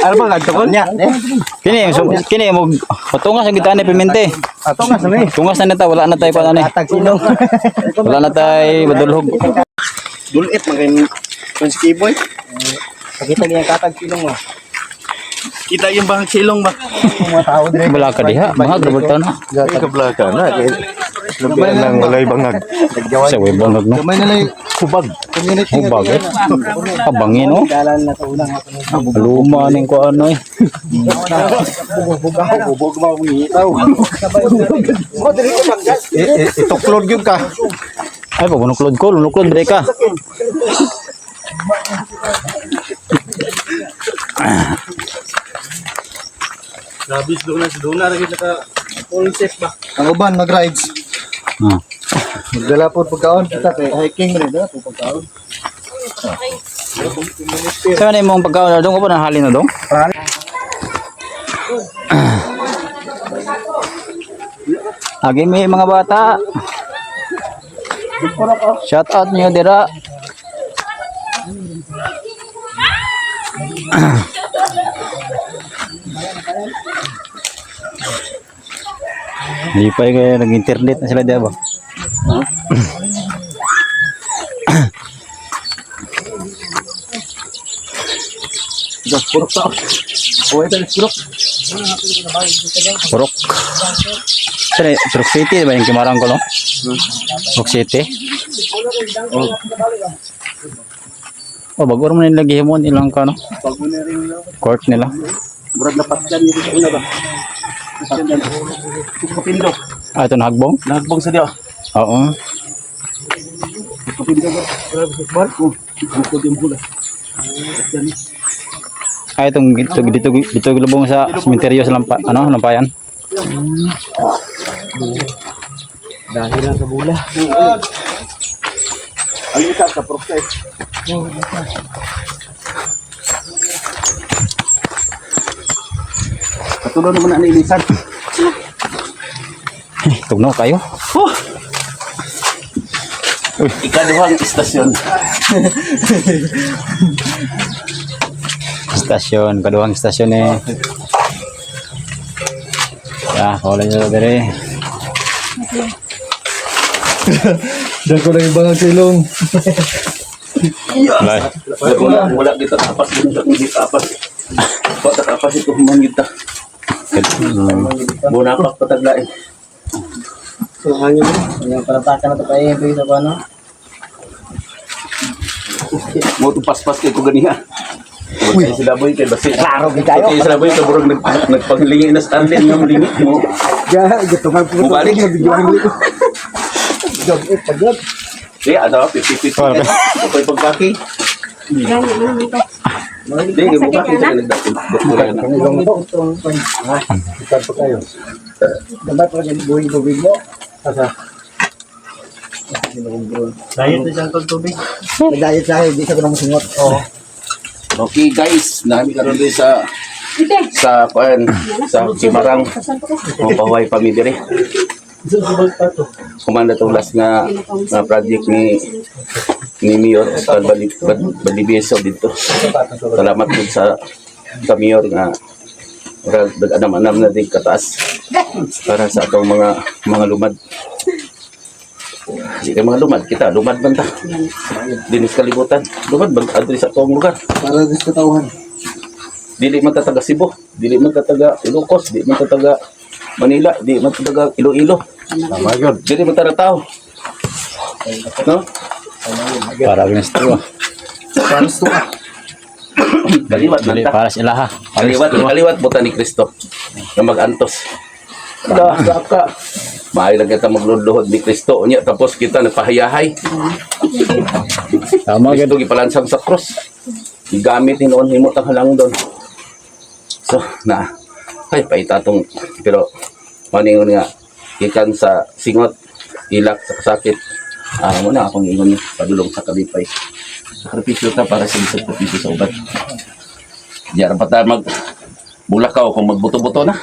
S1: Ano ba kadto ko niya?
S3: Kini so, kini mo patungas ang kita ni pimente.
S6: Ato nga sa ni.
S3: Tungas na nita, wala na tayo pa ani.
S6: Atag silong.
S3: Wala na tayo badulhog.
S5: Dulit man kay Prince Boy.
S6: Pakita niya katag silong mo.
S2: Kita yung bang silong ba?
S6: Mga tao dire.
S3: Wala ka diha, mga grabol na.
S1: Kablaka na. Labi lang walay bangag.
S3: Sa way bangag no.
S6: Gamay na lang
S1: Kubag.
S6: community
S3: Oh, bagay. Kabangin oh.
S6: Dalan na sa unang
S3: Luma ning ko ano eh.
S6: Bubog ba ang ngitaw. Mo diri ko manggas.
S1: Ituklod gyud ka.
S3: Ay, pag unuklod ko, unuklod bre ka.
S2: Grabe si Dona, si Dona ra gid naka princess ba.
S6: Ang uban mag-rides.
S3: Ah.
S6: Magdala po pagkaon kita kay hiking man dala po pagkaon.
S3: Saan na imong pagkaon dong ko pa nahalin na dong? Agi may mga bata. Shout out niyo dira. Hindi pa kaya nag-internet na sila diya ba?
S5: Gas purok ta. Oh, ito purok.
S3: Purok. Saan eh? Purok City ba yung kimarang ko no? Purok City?
S5: Oh.
S3: Oh, bago mo nila gihimon ilang ka no?
S5: Bago na rin nila.
S3: Court nila.
S5: Murag na pasyan dito sa una ba? Pasyan yan. Kapindo.
S3: Ah, ito nahagbong?
S5: Nagbong sa diya.
S3: Oo.
S5: Kapindo ba? Grabe sa bar. Oh, ang kod yung hula. Pasyan.
S3: Ah, itong dito dito dito lubong sa sementeryo sa Lampa, ano, Lampayan.
S6: Dahil lang sa bula.
S5: Ang isa sa proses. Katulad naman ang ilisan.
S3: Eh, tugnaw kayo.
S2: Ikaduhang istasyon.
S3: Istasyon, kaduhang istasyon eh. Ya, wala nyo dere.
S6: Diyan ko lang yung bangang silong.
S3: Wala.
S2: Wala, wala kita tapas dun sa hindi tapas. Wala tapas ito human kita. Bunapak pataglain.
S6: So, hangin mo. Yung palatakan na ito pa eh. Sa paano?
S2: Mo to paspas kay ko ganiha. Uy, sila boy kay basi.
S6: Klaro gid kayo.
S2: Okay, sila boy kay burog nag nagpanglingi na sa Arlene nga molingi mo.
S6: Diyan, gitungan po.
S2: Mubalik.
S6: Nabigyan ko. Jog, eh, pagyog.
S2: Di ano 50-50.
S3: Wala.
S2: Okay pagbaki.
S4: Gani man naman to.
S2: Di kay mo baki sa nagdapon. Doktora na.
S6: Ang ilong to. Ha? Ikan pa kayo. Dapat pa rin buhay-buhay mo. Asa?
S1: Diet na siyang tubig.
S6: Nag-diet siya, hindi siya ko na musingot. Oo.
S2: Okay guys, nami karon din sa
S4: Ite.
S2: sa kuan sa Kimarang o Pahuay pa mi diri. Kumanda tong last nga nga project ni ni Mayor Oscar Balibeso dito. Salamat pud sa sa Mayor nga murag nag-anam-anam na din kataas para sa atong mga mga lumad. Di kay mga lumad kita, lumad man ta. Dinis kalibutan. Lumad man ta diri sa atong lugar.
S6: Para din sa katauhan.
S2: Dili man ta taga Cebu, dili man ta taga Ilocos, dili man ta taga Manila, dili man ta taga Iloilo.
S1: Tama yun.
S2: Dili man ta na tao. No?
S3: Para against to.
S6: Para sa tuwa.
S2: Kaliwat man
S3: Dili
S2: ta.
S3: para sa ilaha. Para sa
S2: Kaliwat,
S3: tuwa.
S2: kaliwat buta ni Kristo na magantos. Da, da ka. Maayo lang kita magluluhod ni Kristo unya tapos kita nagpahayahay.
S3: Tama gid.
S2: Kristo gipalansang sa cross. Gigamit hinuon himo tang halang doon. So na ay paita tong pero maningon nga gikan sa singot ilak sa kasakit. Ah, mo na akong ingon padulong sa kalipay. Sakripisyo ta para sa sakripisyo sa uban. Diyan pa ta mag bulakaw kung magbuto-buto na.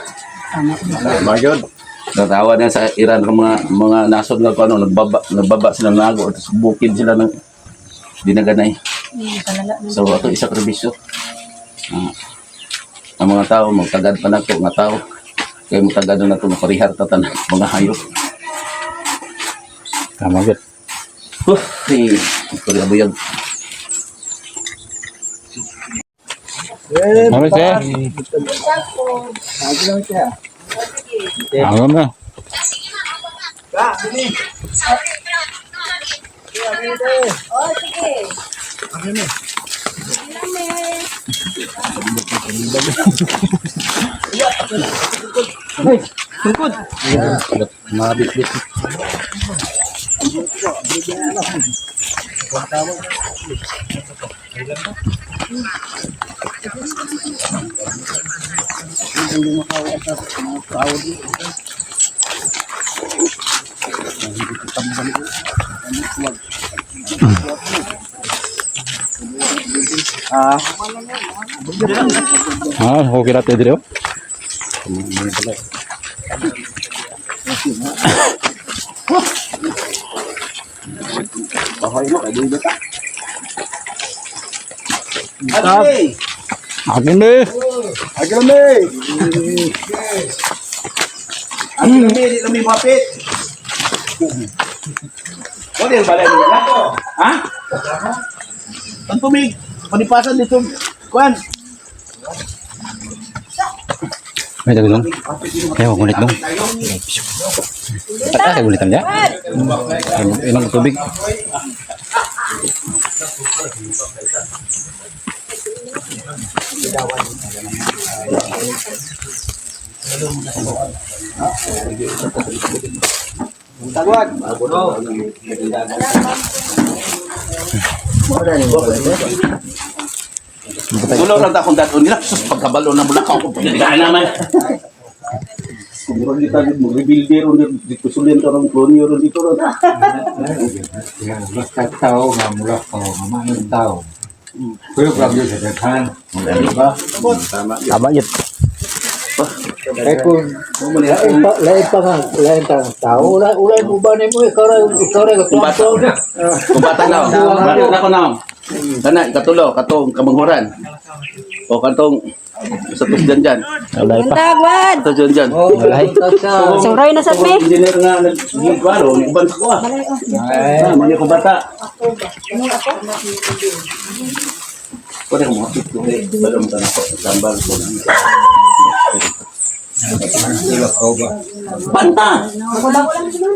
S1: Tama yun.
S2: Natawa na sa Iran ng mga mga nasod nga kung ano, nagbaba, nagbaba sila ng nago, tapos bukid sila ng dinaganay. So ato isa sakripisyo. Ah, ang mga tao magtagad pa nato nga tao. Kay mutagad na nato makarihar ta tanan mga hayop.
S3: Tama gid.
S2: Huh, eh, kuri abuyag.
S6: Eh,
S3: Tama sir.
S6: Lagi lang siya.
S3: Tama na.
S4: Oh, sige.
S3: Mabit-bit. Ah, okay ra tayo dire. oh.
S5: Ay!
S3: Akin eh.
S5: Agame! Ang kami, di kami mapit. Ano yung balay nila? Ha? Ang tumig, panipasan dito. Kuan.
S3: May dagdong. Kaya gulit dong. Ah, gulitan niya. Inom tubig.
S5: Tagwad. Tulo lang akong daton nila. Sus, pagkabalo na mula ka ako. Pagkabalo naman. Kung meron dito, mag-rebuild ron dito, sulin ka ron, klonyo ron dito ron.
S1: Basta tao nga mula ko, nga maayong tao. Pero grabe sa daghan. Diba?
S3: Tama yun.
S6: Kaya kung lain pa, lain pa nga, lain pa nga tao, ulay, ulay mo ba nimo ikaw ra
S2: Kung bata, kung bata na, bata na ko na. Kana, ikatulo, katong kamanghuran. O katong sa tusdan dyan.
S3: Walay pa.
S4: Tagwad.
S2: Ito dyan dyan.
S1: Oh,
S4: Suroy na sa me.
S2: Engineer nga nag-gwaro, ni uban sa kuha.
S1: Ay,
S2: Ah, mani ko bata. Pwede ko mga ko eh. Balong ka na ko. Tambal ko na.
S1: wala ko ba?
S2: Banta!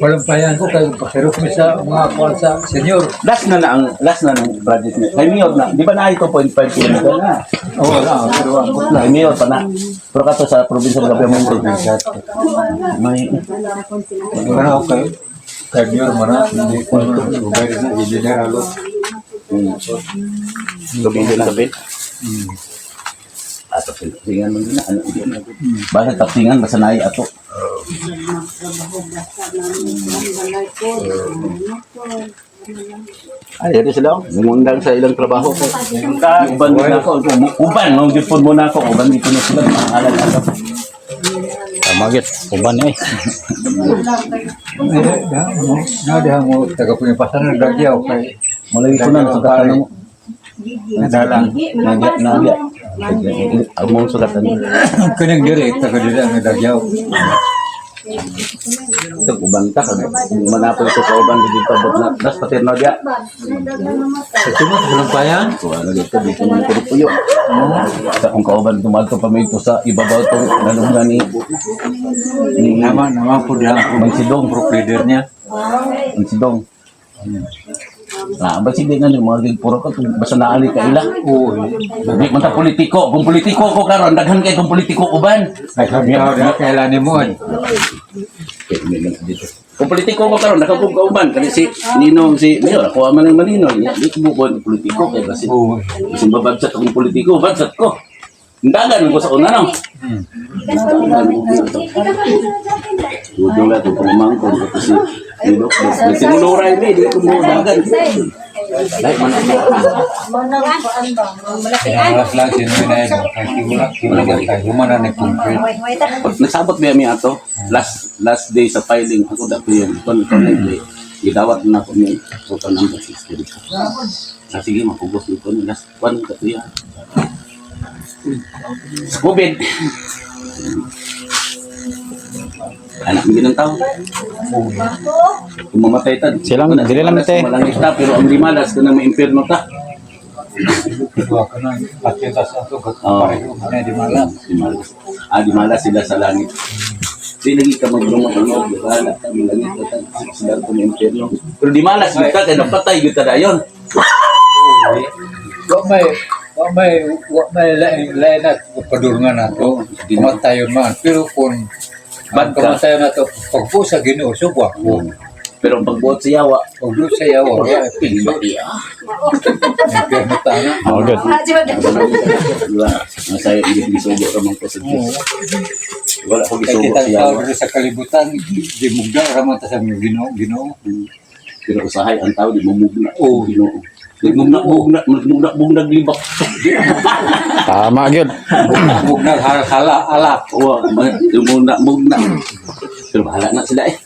S1: Walang payan ko kay pakirok mi sa mga kuwan sa senior.
S2: Last na na ang last na ng budget niya. Kay Mayor na. Di ba na 2.5 kilometer na?
S1: Oh, wala, pero ang
S2: Kay Mayor pa na. Pero kato sa probinsya ng Gabiamonte. May
S1: Wala ko kay kay mayor man na, hindi ko na ubay na engineer alo.
S2: Tubig na sabi. Ato tapsingan man na ano yun. Basta tapsingan basta naay ato. Ay, dito sila. Oh. Mungundang sa ilang trabaho ko. Uban din ako. Uban, mong gipon mo na ako. Uban dito na sila. Maalan ako.
S3: Tama gyud. Uban eh.
S1: Eh, na na diha mo taga pumipasan ng dagyaw kay
S2: Malay ko na sugatan mo.
S1: nadalang.
S2: Nagya, nagya. Ang mong sugatan.
S1: Kuning diri taga diri ang dagyaw.
S2: Ito, uban ka. Manapol ko sa uban dito. Bot na. Das patir na diya.
S1: Sa mo walang payan.
S2: Kuha na dito. Dito mo ko puyo. Sa kung kauban tumadto pa may ito sa ibabaw itong nalungga ni ni
S1: Naman naman po diha ang
S2: Magsidong.
S1: group leader niya.
S2: Ang sidong. Ah, ba sige nga ni mga puro ka kung basta naali ka ila.
S1: Oo.
S2: Di man ta politiko. Kung politiko ko karon daghan kay kung politiko uban.
S1: Ay sabi ako diha kailan nimo.
S2: Okay, may lang dito. Kung politiko ko karon daghan kong kauban kani si Ninong si Mayor ako man ang Maninong. Di ko mo politiko kay basi.
S1: Oo.
S2: Bisin babagsat akong politiko, bagsat ko. Dagan ko sa una no. Dudong lang itong pamamangkon. Tapos si Nidok. Sinuluray mi, di ko mo dagan. Lahat man ako.
S1: Pinalas lang sinuwi na yun. Kay wala wala kay humana ni concrete.
S2: Nagsabot ba mi ato? Last last day sa filing ako da ko yun. Kon kon na gidawat na ko ni total number 60 dito. Sa sige mapugos nito ni last one ka tuya. Sa COVID. Anak mo ginang tao. Kung mamatay ta,
S3: Silang- dili lang te.
S2: Malangit ta, pero ang limalas ka na ma-impierno ta.
S1: Dua ka na pasyenta sa ato
S2: Oo.
S1: pareho na di malam.
S2: Di malas. Ah, di malas sila sa langit. Di lagi ka maglungag-lungag, di ba? Lahat kami langit, lahat sila kung impierno. Pero di malas, gyud ka, kaya napatay, gyud ka dayon.
S1: Wa may lain lain na padulngan nato. Kamatayon man pero kung
S2: Bad ka.
S1: kamatayon nato pagpo sa Ginoo subwa ko.
S2: Pero ang pagbuot sa yawa,
S1: Pagbuo sa yawa wa
S2: hindi
S1: impierno ta na.
S3: Oh, good.
S2: Di ba? Masaya, hindi gisugo ramang ko sa Diyos. Wala ko
S1: Kay
S2: gisugo
S1: kita
S2: sa
S1: tao
S2: yawa.
S1: diri sa kalibutan di mugda ra man ta sa Ginoo Ginoo.
S2: Pero usahay ang tao, di mamugna.
S1: Oo.
S2: Ginoo. Di mugna, mugna, mugna, libak.
S3: Tama gyud.
S1: Mugna hala alak.
S2: Oo, mugna, mugna. Pero bahala na sila eh.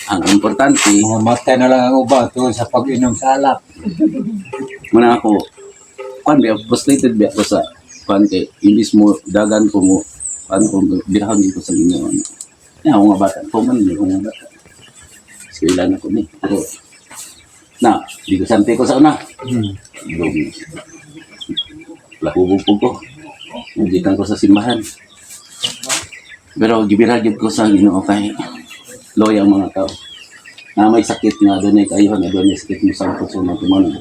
S2: Ang importante,
S1: Mga matay na lang ang uban tungod sa pag-inom sa alak.
S2: muna ako, kwan ba, frustrated ba ako sa kwan kay imbis mo dagan ko mo, kwan ko, birahan ko sa inyo. Ano. Yan, ako nga bata. Ako man, hindi ko nga bata. Eskwela na ko ni. Pero, na, di ko sante ko sa una. Pero, lakubog po ko. Nanditan ko sa simbahan. Pero gibira gyud ko sa Ginoo kay loya ang mga tao. Na may sakit nga doon ay kayo na doon ay sakit mo sa puso na tumo na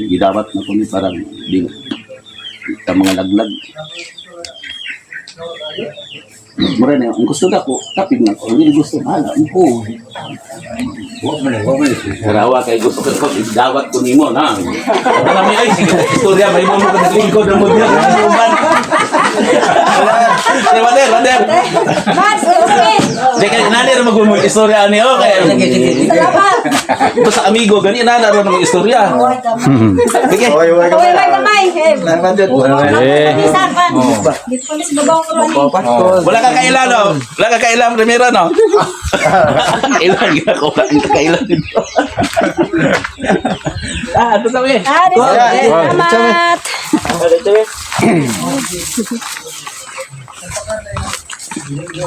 S2: gidawat na ko ni parang di ka mga laglag. Mura na ang gusto na ko, kapig na ko. Ang hindi gusto, bahala mo.
S1: Wa man eh, wa man eh.
S2: Karawa kay gusto ko dawat ko nimo na. Wala mi ay sige istorya may mo mo lingkod ang mo diya. Wader, wader.
S4: Mads, okay.
S2: Di kay nani ra mag istorya ani okay.
S4: Salamat.
S2: Basta amigo gani na ra mag istorya. Sige.
S4: Kaway may kamay. Eh,
S3: Eh.
S4: Bisan pa. Dito ko sa babaw ko ron.
S2: Wala ka kailan no. Wala ka kailan primero no. Kailan gina ko wala ka kailan dito. Ah, ano sabi?
S4: Ah, dito. Salamat.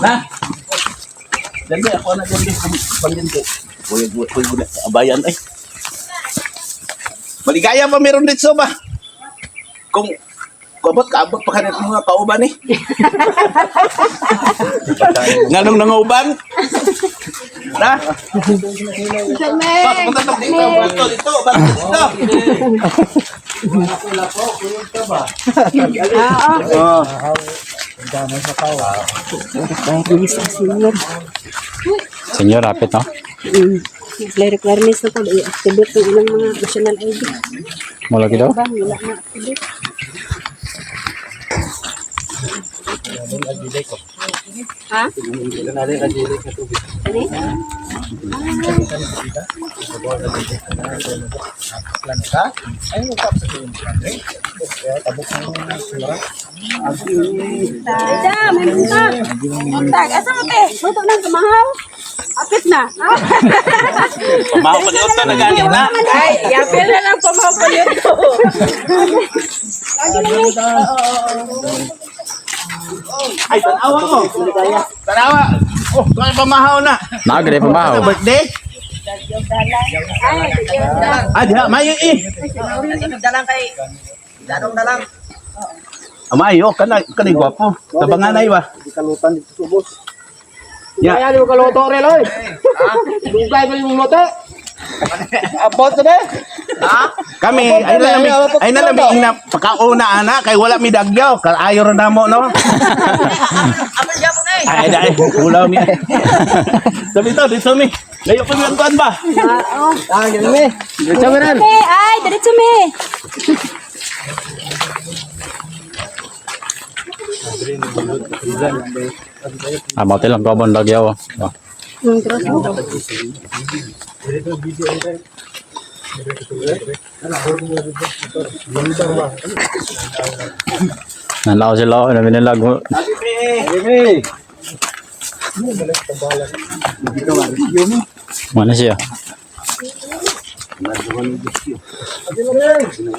S2: Na. Dali ako na dali panginte. Uy, uy, uy, uy, abayan ay. Maligaya pa meron dito ba? Kung kabot kaabot pa kanit mga kauban eh. Nganong nangauban? Na? Pa, punta to dito, dito, dito, dito.
S3: Senyor, rapit no?
S4: May requirements na po. I-activate ng ilang mga national ID.
S3: Mula daw.
S4: Ba, wala na activate. Ha? Ano? Ida, may bunta. Buntag, asa mo te? Luto nang kumahaw. Apit na.
S2: Pamahaw pa niyo na gani na.
S4: Ay, yapil na lang pamahaw pa yun. Lagi na ni.
S2: Ay, tanawa mo. Tanawa. Oh, kaya pamahaw na.
S3: Naagre pa ba?
S2: Birthday? Ah, diha, mayo eh. Amayo, kana kana gwapo. Tabanganay ba?
S5: Kalutan dito sa ubos.
S2: Ya.
S5: Kaya di mo kaluto rin, oy. Dugay pa yung luto. Abot na eh.
S2: Kami ay na lami, ay na lami ina pakauna ana kay wala mi dagyaw, kaayo ra namo no. Ay dai, ulaw mi. Sabi to, dito mi. Layo pa mi ang kuan ba?
S5: Ah, ganun eh. Diretso mo rin.
S4: Okay, ay, diretso me.
S3: Ah, mati lang kabon lagi ako. Oh. Nanlao sila, oh, namin nila. Mana siya?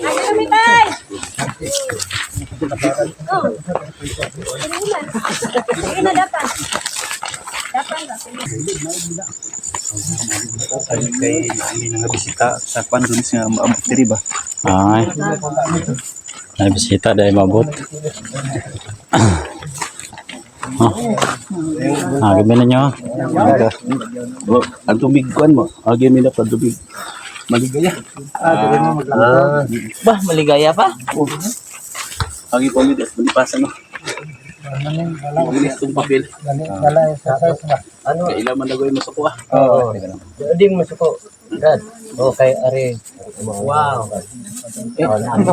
S4: Ay, kami tay. Go. Sige na dapat. Dapat ba?
S5: Kay may nga bisita sa kwan dun siya maabot diri ba.
S3: Ay. Ay, bisita dahil mabot. Oh. Ah, gabi na nyo.
S2: Oh, ang tubig kuan mo. Agi mi na pa tubig. Maligaya.
S7: Bah, maligaya pa?
S2: Agi ko mi des malipasan no. Mabilis itong papel.
S6: Ano?
S2: Kailan man dagoy mo sa kuha.
S6: Oo. Hindi mo suko. Dad. Okay, ari. Wow. Eh, ano ba?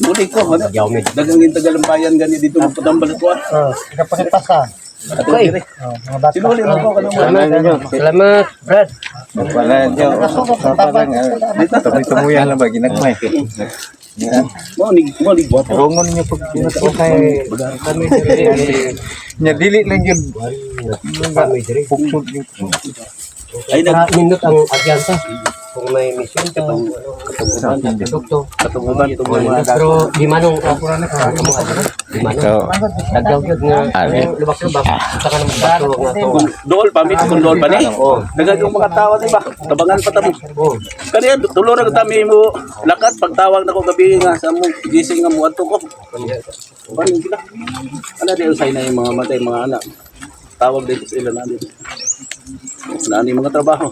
S2: Muli ko, ano? Dagang yung Tagalambayan gani dito magpatambal ko.
S6: Oh, kapakipasa.
S2: Okay. Sinuli mo ko kanang
S6: Salamat. Salamat, Brad.
S1: Wala niyo. Tumoy-tumuyan lang ba ginagmay.
S2: Mo ni gwapo.
S1: Rongon niyo pag okay.
S6: Kami diri.
S1: Nya dili lang yun.
S6: Kami diri.
S1: Puksod yun.
S2: Ay nag
S6: Para nindot ang agyansa.
S8: Kung may mission ka, ano, produkto.
S2: Katuguban itong mga dato.
S8: Pero di manong di manong.
S3: Ikaw.
S8: Dagdaw gyud nga
S3: Ah,
S8: lubak-lubak sa kanang bato nga to.
S2: Dool pa, mit, kung dool pa ni.
S8: Oo.
S2: Daghang yung mga tao, di ba? Tabangan pa tamo.
S8: Oo.
S2: Kaniya, tulo ra kami mo lakat pagtawag nako gabi nga sa mo gising nga mo adto ko. Paano sila? Ano di usay na yung mga matay mga anak. Tawag dito sila na dito. Nani mga trabaho.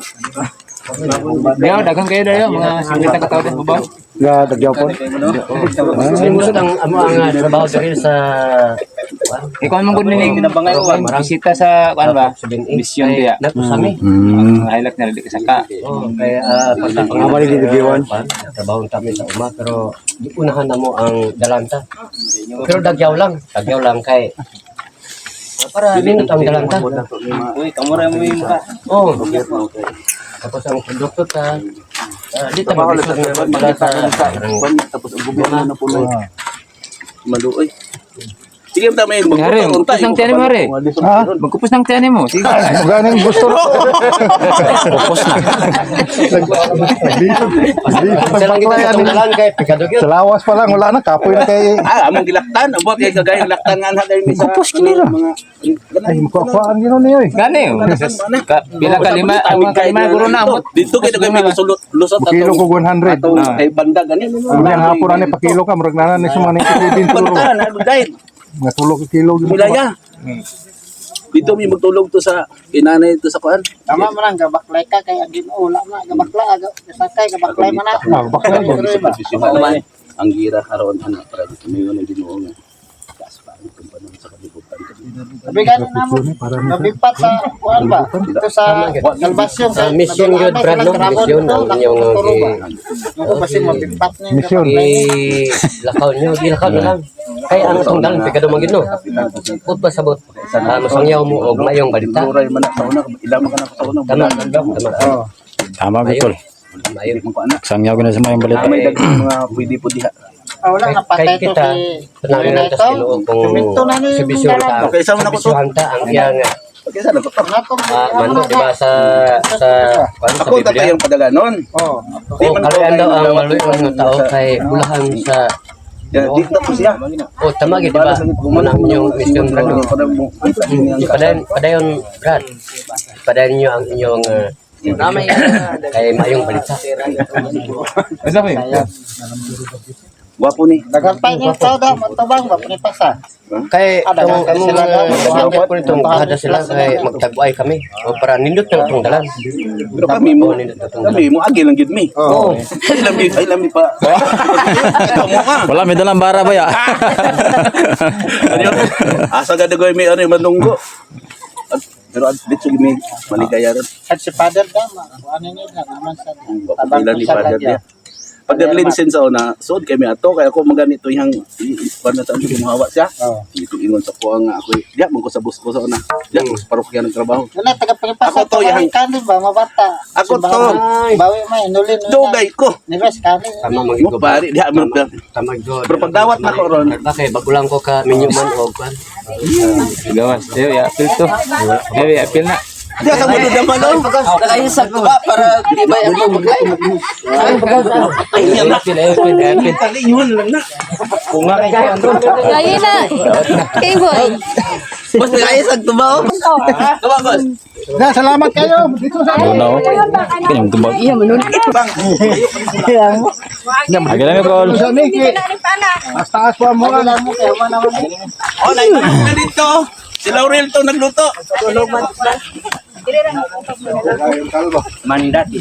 S9: Yo, daghang kayo dayo mga 50 ka tawo din ba?
S6: Nga dagyaw po.
S8: Nindot ang amo ang trabaho diri sa
S9: Ikaw man gud nining bisita sa kuan ba? Mission diya.
S8: Natusami.
S9: Ang highlight na dili sa ka.
S8: Oh, kaya
S6: Ang mali dito giwan.
S8: Trabaho kami sa uma pero di unahan na mo ang dalanta. Pero dagyaw lang kay para nindot ang dalanta.
S9: Uy, kamura mo yung mukha.
S8: Oh. Tapos ang produkto ta di ta mabisod nga wala sa
S2: Tapos ang gobyerno na puno. Maluoy. Sige, tama yung
S9: Mare, magkupos ng tiyan mo, mare.
S6: Ha?
S9: Magkupos ng tiyan mo. Sige.
S6: Maganing gusto.
S3: Pupos na.
S6: Nagbisod.
S8: Sa lang kita sa tunggalan kay pigado gyud.
S6: Sa lawas pa lang, wala na. Kapoy na kay...
S2: Ah, among gilaktan. Abot kay kagayang laktan nga na dahil sa
S3: Kupos kinira.
S2: mga
S6: Ay, makukuhaan gano'n niyo eh.
S9: Gani. Pila ka lima, ang mga kalima guro na amot.
S2: Dito kay kami lusot lusot
S6: Kilo ko 100.
S2: atong kay banda gani.
S6: Ang yang hapon na ni pakilo ka, murag na ni sa mga 97 siguro.
S2: Banta na dahil
S6: Mga tulo ka kilo.
S2: Milaya. Dito mi magtulog to sa inanay to sa kuan.
S7: Tama man ang gabaklay ka kay ang Ginoo wala na gabaklay sakay gabaklay man na.
S6: Ah, baklay ba?
S2: Naman ang gira karon ana para dito may ang Ginoo nga. Taas pa ang panahon sa kalibutan.
S7: Sabi gani na mo. Nabipat sa kuan ba? Dito sa Salvacion
S8: Sa mission gyud Brad no, mission ang inyong
S7: Ako kasi mabipat ni
S6: Mission.
S8: gi lakaw nyo, gilakaw na lang. Kay ang tungdalan pigado man gid no. Put pa sabot. Masangyaw mo og mayong balita.
S2: Luray man na sa una, ilang man ka na sa una.
S8: Tama, tama.
S3: Tama gud tol.
S8: Mayo.
S2: Mga kuan na.
S3: Sangyaw ko na sa mga balita.
S2: May daghang mga pwede po diha.
S7: Ah, wala
S8: Kay,
S7: na patay
S8: kay
S7: to
S8: kita,
S7: si
S8: tanawin na tas Ginoo kung
S7: Sumito na ni
S8: serbisyo ta.
S2: Okay, sama na ko to.
S8: Serbisyohan ta ang iya nga.
S2: Okay, sana ko to.
S8: Mando di ba sa sa kuan sa
S2: Ako
S8: Biblia?
S2: tatay ang padala nun.
S7: Oh.
S2: Di
S8: Oh,
S2: man ko
S8: kaluyan daw ang
S2: kayo
S8: maluyon nga tao kay bulahan sa
S2: Ya, di na po siya.
S8: Oh, tama gid di ba? Muna ang inyong mission Brad. no? Padayon, padayon Brad. Padayon niyo ang inyong kay mayong balita.
S9: Basta mo yun.
S2: Gwapo ni.
S7: Daghan pa ni tao da matabang ba pasa.
S8: Kay
S7: Ah,
S8: tong
S7: daghang
S8: among
S7: sila daw.
S8: mga po nitong bahada sila kay magtagway kami. O para nindot na itong dalan.
S2: Pero kami mo,
S8: Oo, nindot na itong dalan.
S2: kami mo agi lang gid mi.
S8: Oo.
S2: Ay lami, ay lami pa. Ikaw mo ka.
S3: Wala may dalang bara ba ya?
S2: Ano yun? Asa ka dagoy may ano yung manunggo. Pero at dito mi maligaya ron.
S7: At si Father da ano ni da naman sa
S2: Gwapo pila ni Father niya. Father Linsen sa una, suod kami ato kaya ako maganito yang ipan na sa aming gumawa siya. Ito ingon sa kuha nga ako. Diya man ko sa bus ko sa una. Diya ko sa parokya ng trabaho.
S7: Wala taga pagpasa
S2: Ako to, yang-
S7: kani ba mabata.
S2: Ako to.
S7: Bawi may nulin.
S2: Dugay ko.
S7: Ni Res kani.
S8: Tama
S2: Mo
S8: magigo.
S2: pare, diya man.
S8: Tama gyud.
S2: Pero pagdawat na ko ron,
S8: Bakit bago lang ko ka minyo man og kuan.
S9: Gawas. Ayo ya, apil to. Ayo ya, apil na.
S2: Diya sa mundo naman oh.
S8: Ay sa ba para di ba ako maglay.
S2: Ay, yan na.
S9: Apil, apil, apil.
S2: Talingon lang na.
S4: Kaya na. Kay boy.
S2: Mas nagayos ang tubaw. Tubaw, boss.
S6: Na, salamat kayo. Dito sa...
S3: Doon na oh. Kanyang tubag. Agi lang call.
S6: Sa Miki. Mas taas pa mo.
S7: Wala mo kay wala mo.
S2: Oh, naitulog na dito. Si Laurel to nagluto.
S9: Mandati.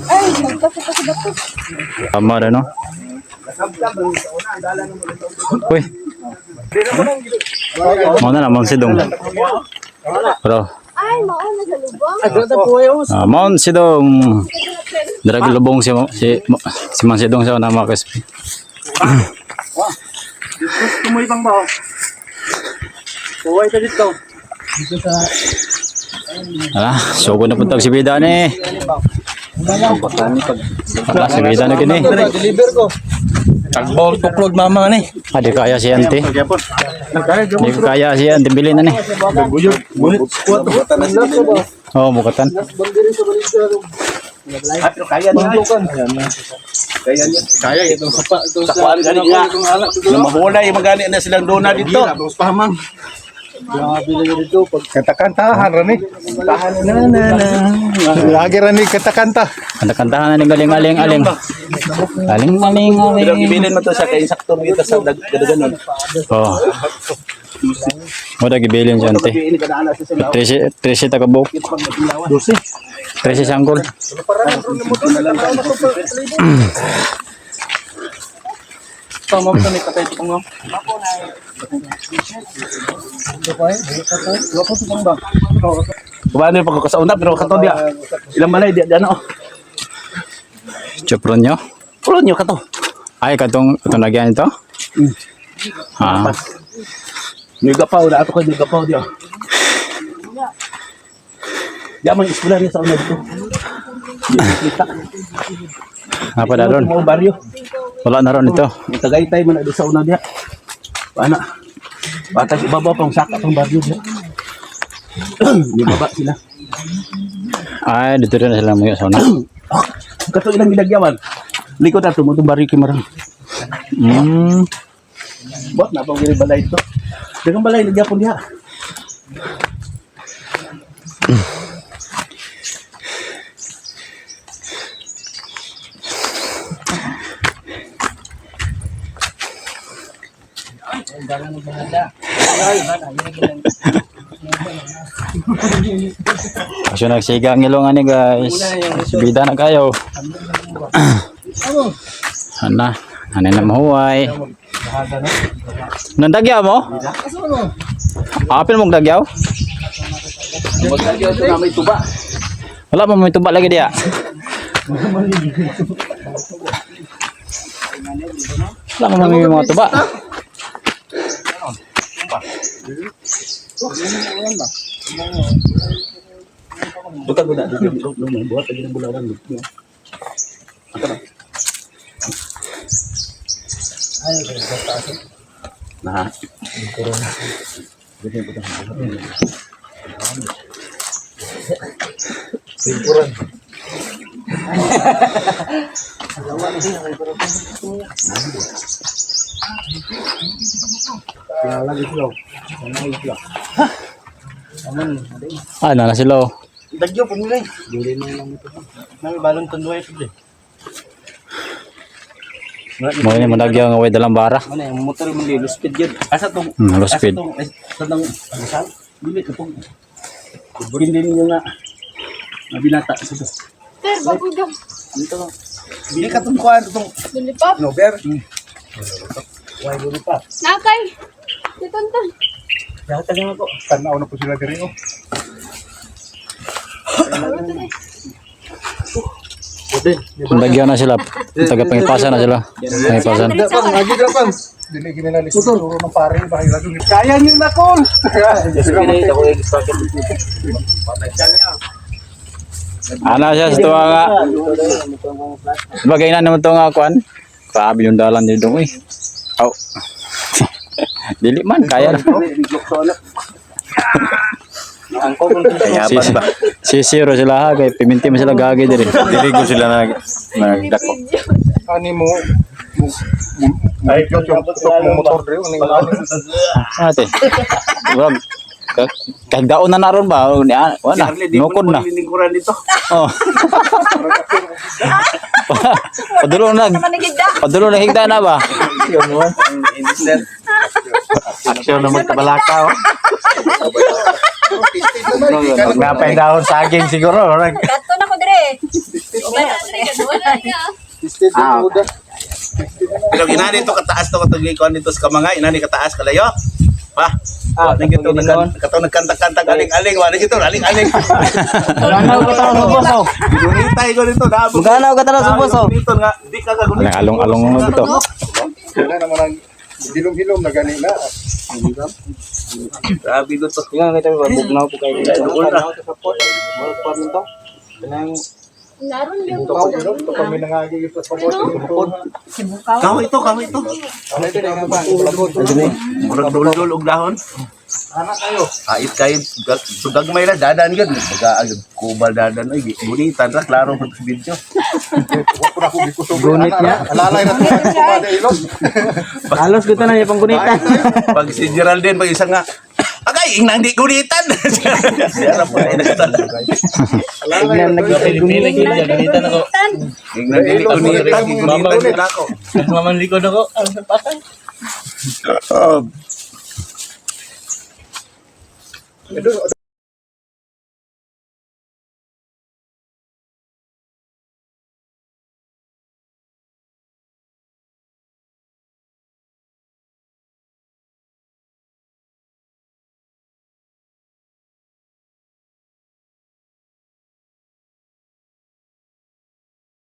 S4: Ay, magpasa pa si Bato.
S3: Tama na no. Uy. Mo na lang Mon Sidong. Bro.
S4: Ay, mao na sa lubong.
S3: Ah, Mon Sidong. Drag lubong si si si Mon Sidong sa una mga kaspi.
S5: Tumoy pang bao. Tuway ta dito.
S3: Ah, sugo na puntag si Bida ni. Ah, si Bida na kini.
S5: Deliver ko. Tagbol tuklod mama ni.
S3: Ah, di kaya si auntie. Di ko kaya si auntie bilin na ni.
S2: Buta na sila.
S3: Oh, bukatan.
S5: Ah, pero kaya niya. Kaya niya.
S7: Kaya itong sapa itong
S5: Sa kuan gani nga. Na mahulay magani na silang dona dito.
S6: Grabe na dito pag
S7: Kanta-kantahan rani. Na na na. Lagi rani kanta-kanta.
S3: Kanta-kantahan na ni galing aling aling. Aling aling
S5: Pero
S3: aling.
S5: gibilin mo to sa kay insakto mo ito sa dagdagan.
S3: Oh. Wala gibilin si auntie.
S5: Ini kada ana sa sila.
S3: 13 13 takabok.
S5: 12.
S3: 13 sanggol.
S5: Kumano yung pagkakasauna pero kato dia. Ilang balay dia dia ano.
S3: Chupron nyo.
S5: Pulo nyo kato.
S3: Ay, katong katong lagyan ito? Ah,
S5: Nigapaw na ato ko nigapaw dia. Dia man eskwela niya sa una dito.
S3: apa na ron?
S5: Mga baryo.
S3: Wala na ron ito.
S5: May Tagaytay man na sa una diya. Ana. Batag ibabaw pang saka pang baryo diya. Di baba sila.
S3: Ay, dito rin na sila mga sauna.
S5: Kato ilang gilagyawan. Likod ato mo itong baryo kimarang. Bot na pang gili balay ito. Dagang balay nagyapon diha.
S3: Kasi nagsiga ang ilong ani guys. Bida na kayo. Ana, ana na mahuway. Nandagyaw mo? Apil mong dagyaw?
S5: Magdagyaw ito na may tuba.
S3: Wala mo may tuba lagi diya. Wala mo may mga tuba.
S5: Buta ko na dito. Buhat lagi ng bulawan dito. Nah.
S3: Ah, na sila. Oh.
S7: Dagyo po nila. Dili na lang ito. Nami balon tunduay ito.
S3: Mo ni mandagyaw nga way dalang bara.
S9: Ano yung motor mo di speed yun.
S5: Asa tong
S3: Low speed.
S5: Asa tong sa tong sal? Dili katong. Hindi ninyo nga nga binata sa to.
S4: Sir, bago daw.
S5: Dili katong kuan tong
S4: Lulipop.
S5: nober.
S4: Nakay. Titonton.
S7: Tanaw na po sila diri oh.
S3: Mandagyaw na sila. Taga pangipasa na sila. Pangipasan.
S7: Pang lagi dra pang. Dili gini na turo ng pare bahay lagi. Kaya niyo na kol.
S3: Ana siya sa tuwa nga. Bagay na naman to nga kuan. Grabe yung dalan dito uy. Aw. Dili man kaya na. Sisiro sila ha kay piminti man sila gagi diri.
S1: Dili ko sila nagdako.
S7: Ani mo ay yung putok mo motor diri uning
S3: Ate. Wag kagdaon na naron ba? Wala na. Nukod na.
S5: Lingkuran dito.
S3: Oh. Padulo na.
S4: Manigida.
S3: Padulo na higda na ba?
S6: Aksyon na magkabalaka oh. Napay dahon saging siguro.
S4: Kato na ko dire.
S5: Pero inani to kataas to katong kuan dito sa kamangay, inani kataas kalayo. Pa. Ah, wa gito nagkan katong nagkanta-kanta aling-aling, wa gito aling-aling.
S9: Maganaw ka tao sa boss oh.
S5: Ginunitay ko dito na.
S9: Maganaw ka tao sa boss oh.
S5: Dito nga di ka kagunit.
S3: Along-along mo dito.
S7: Wala naman ang hilom-hilom na gani na.
S5: Grabe ko to.
S9: Ingat kita ba bugnaw po kayo.
S5: Duol na.
S9: Kanang
S4: Naron yun.
S7: Kami nangagi ito sa
S4: Sibukaw.
S2: Kahoy ito, kahoy ito. Murag dul-dul og dahon. Ait kayo, gagmay ra dadan gyud. Baga agad kubal dadan oy, gunitan ra klaro pud sa video.
S9: Gunit niya.
S7: Alalay na ito sa ilog.
S9: Halos gusto na niya pang gunitan.
S2: Pag si Geraldine pag isa nga agay ingnang di gunitan. Siya ra po ay nagtala.
S9: Tignan nagigunitan.
S4: Gunitan ako.
S2: Ingnan dili gunitan, gunitan nila ako.
S9: Nagmamanlikod ako. Ang sapatan.
S2: Oh,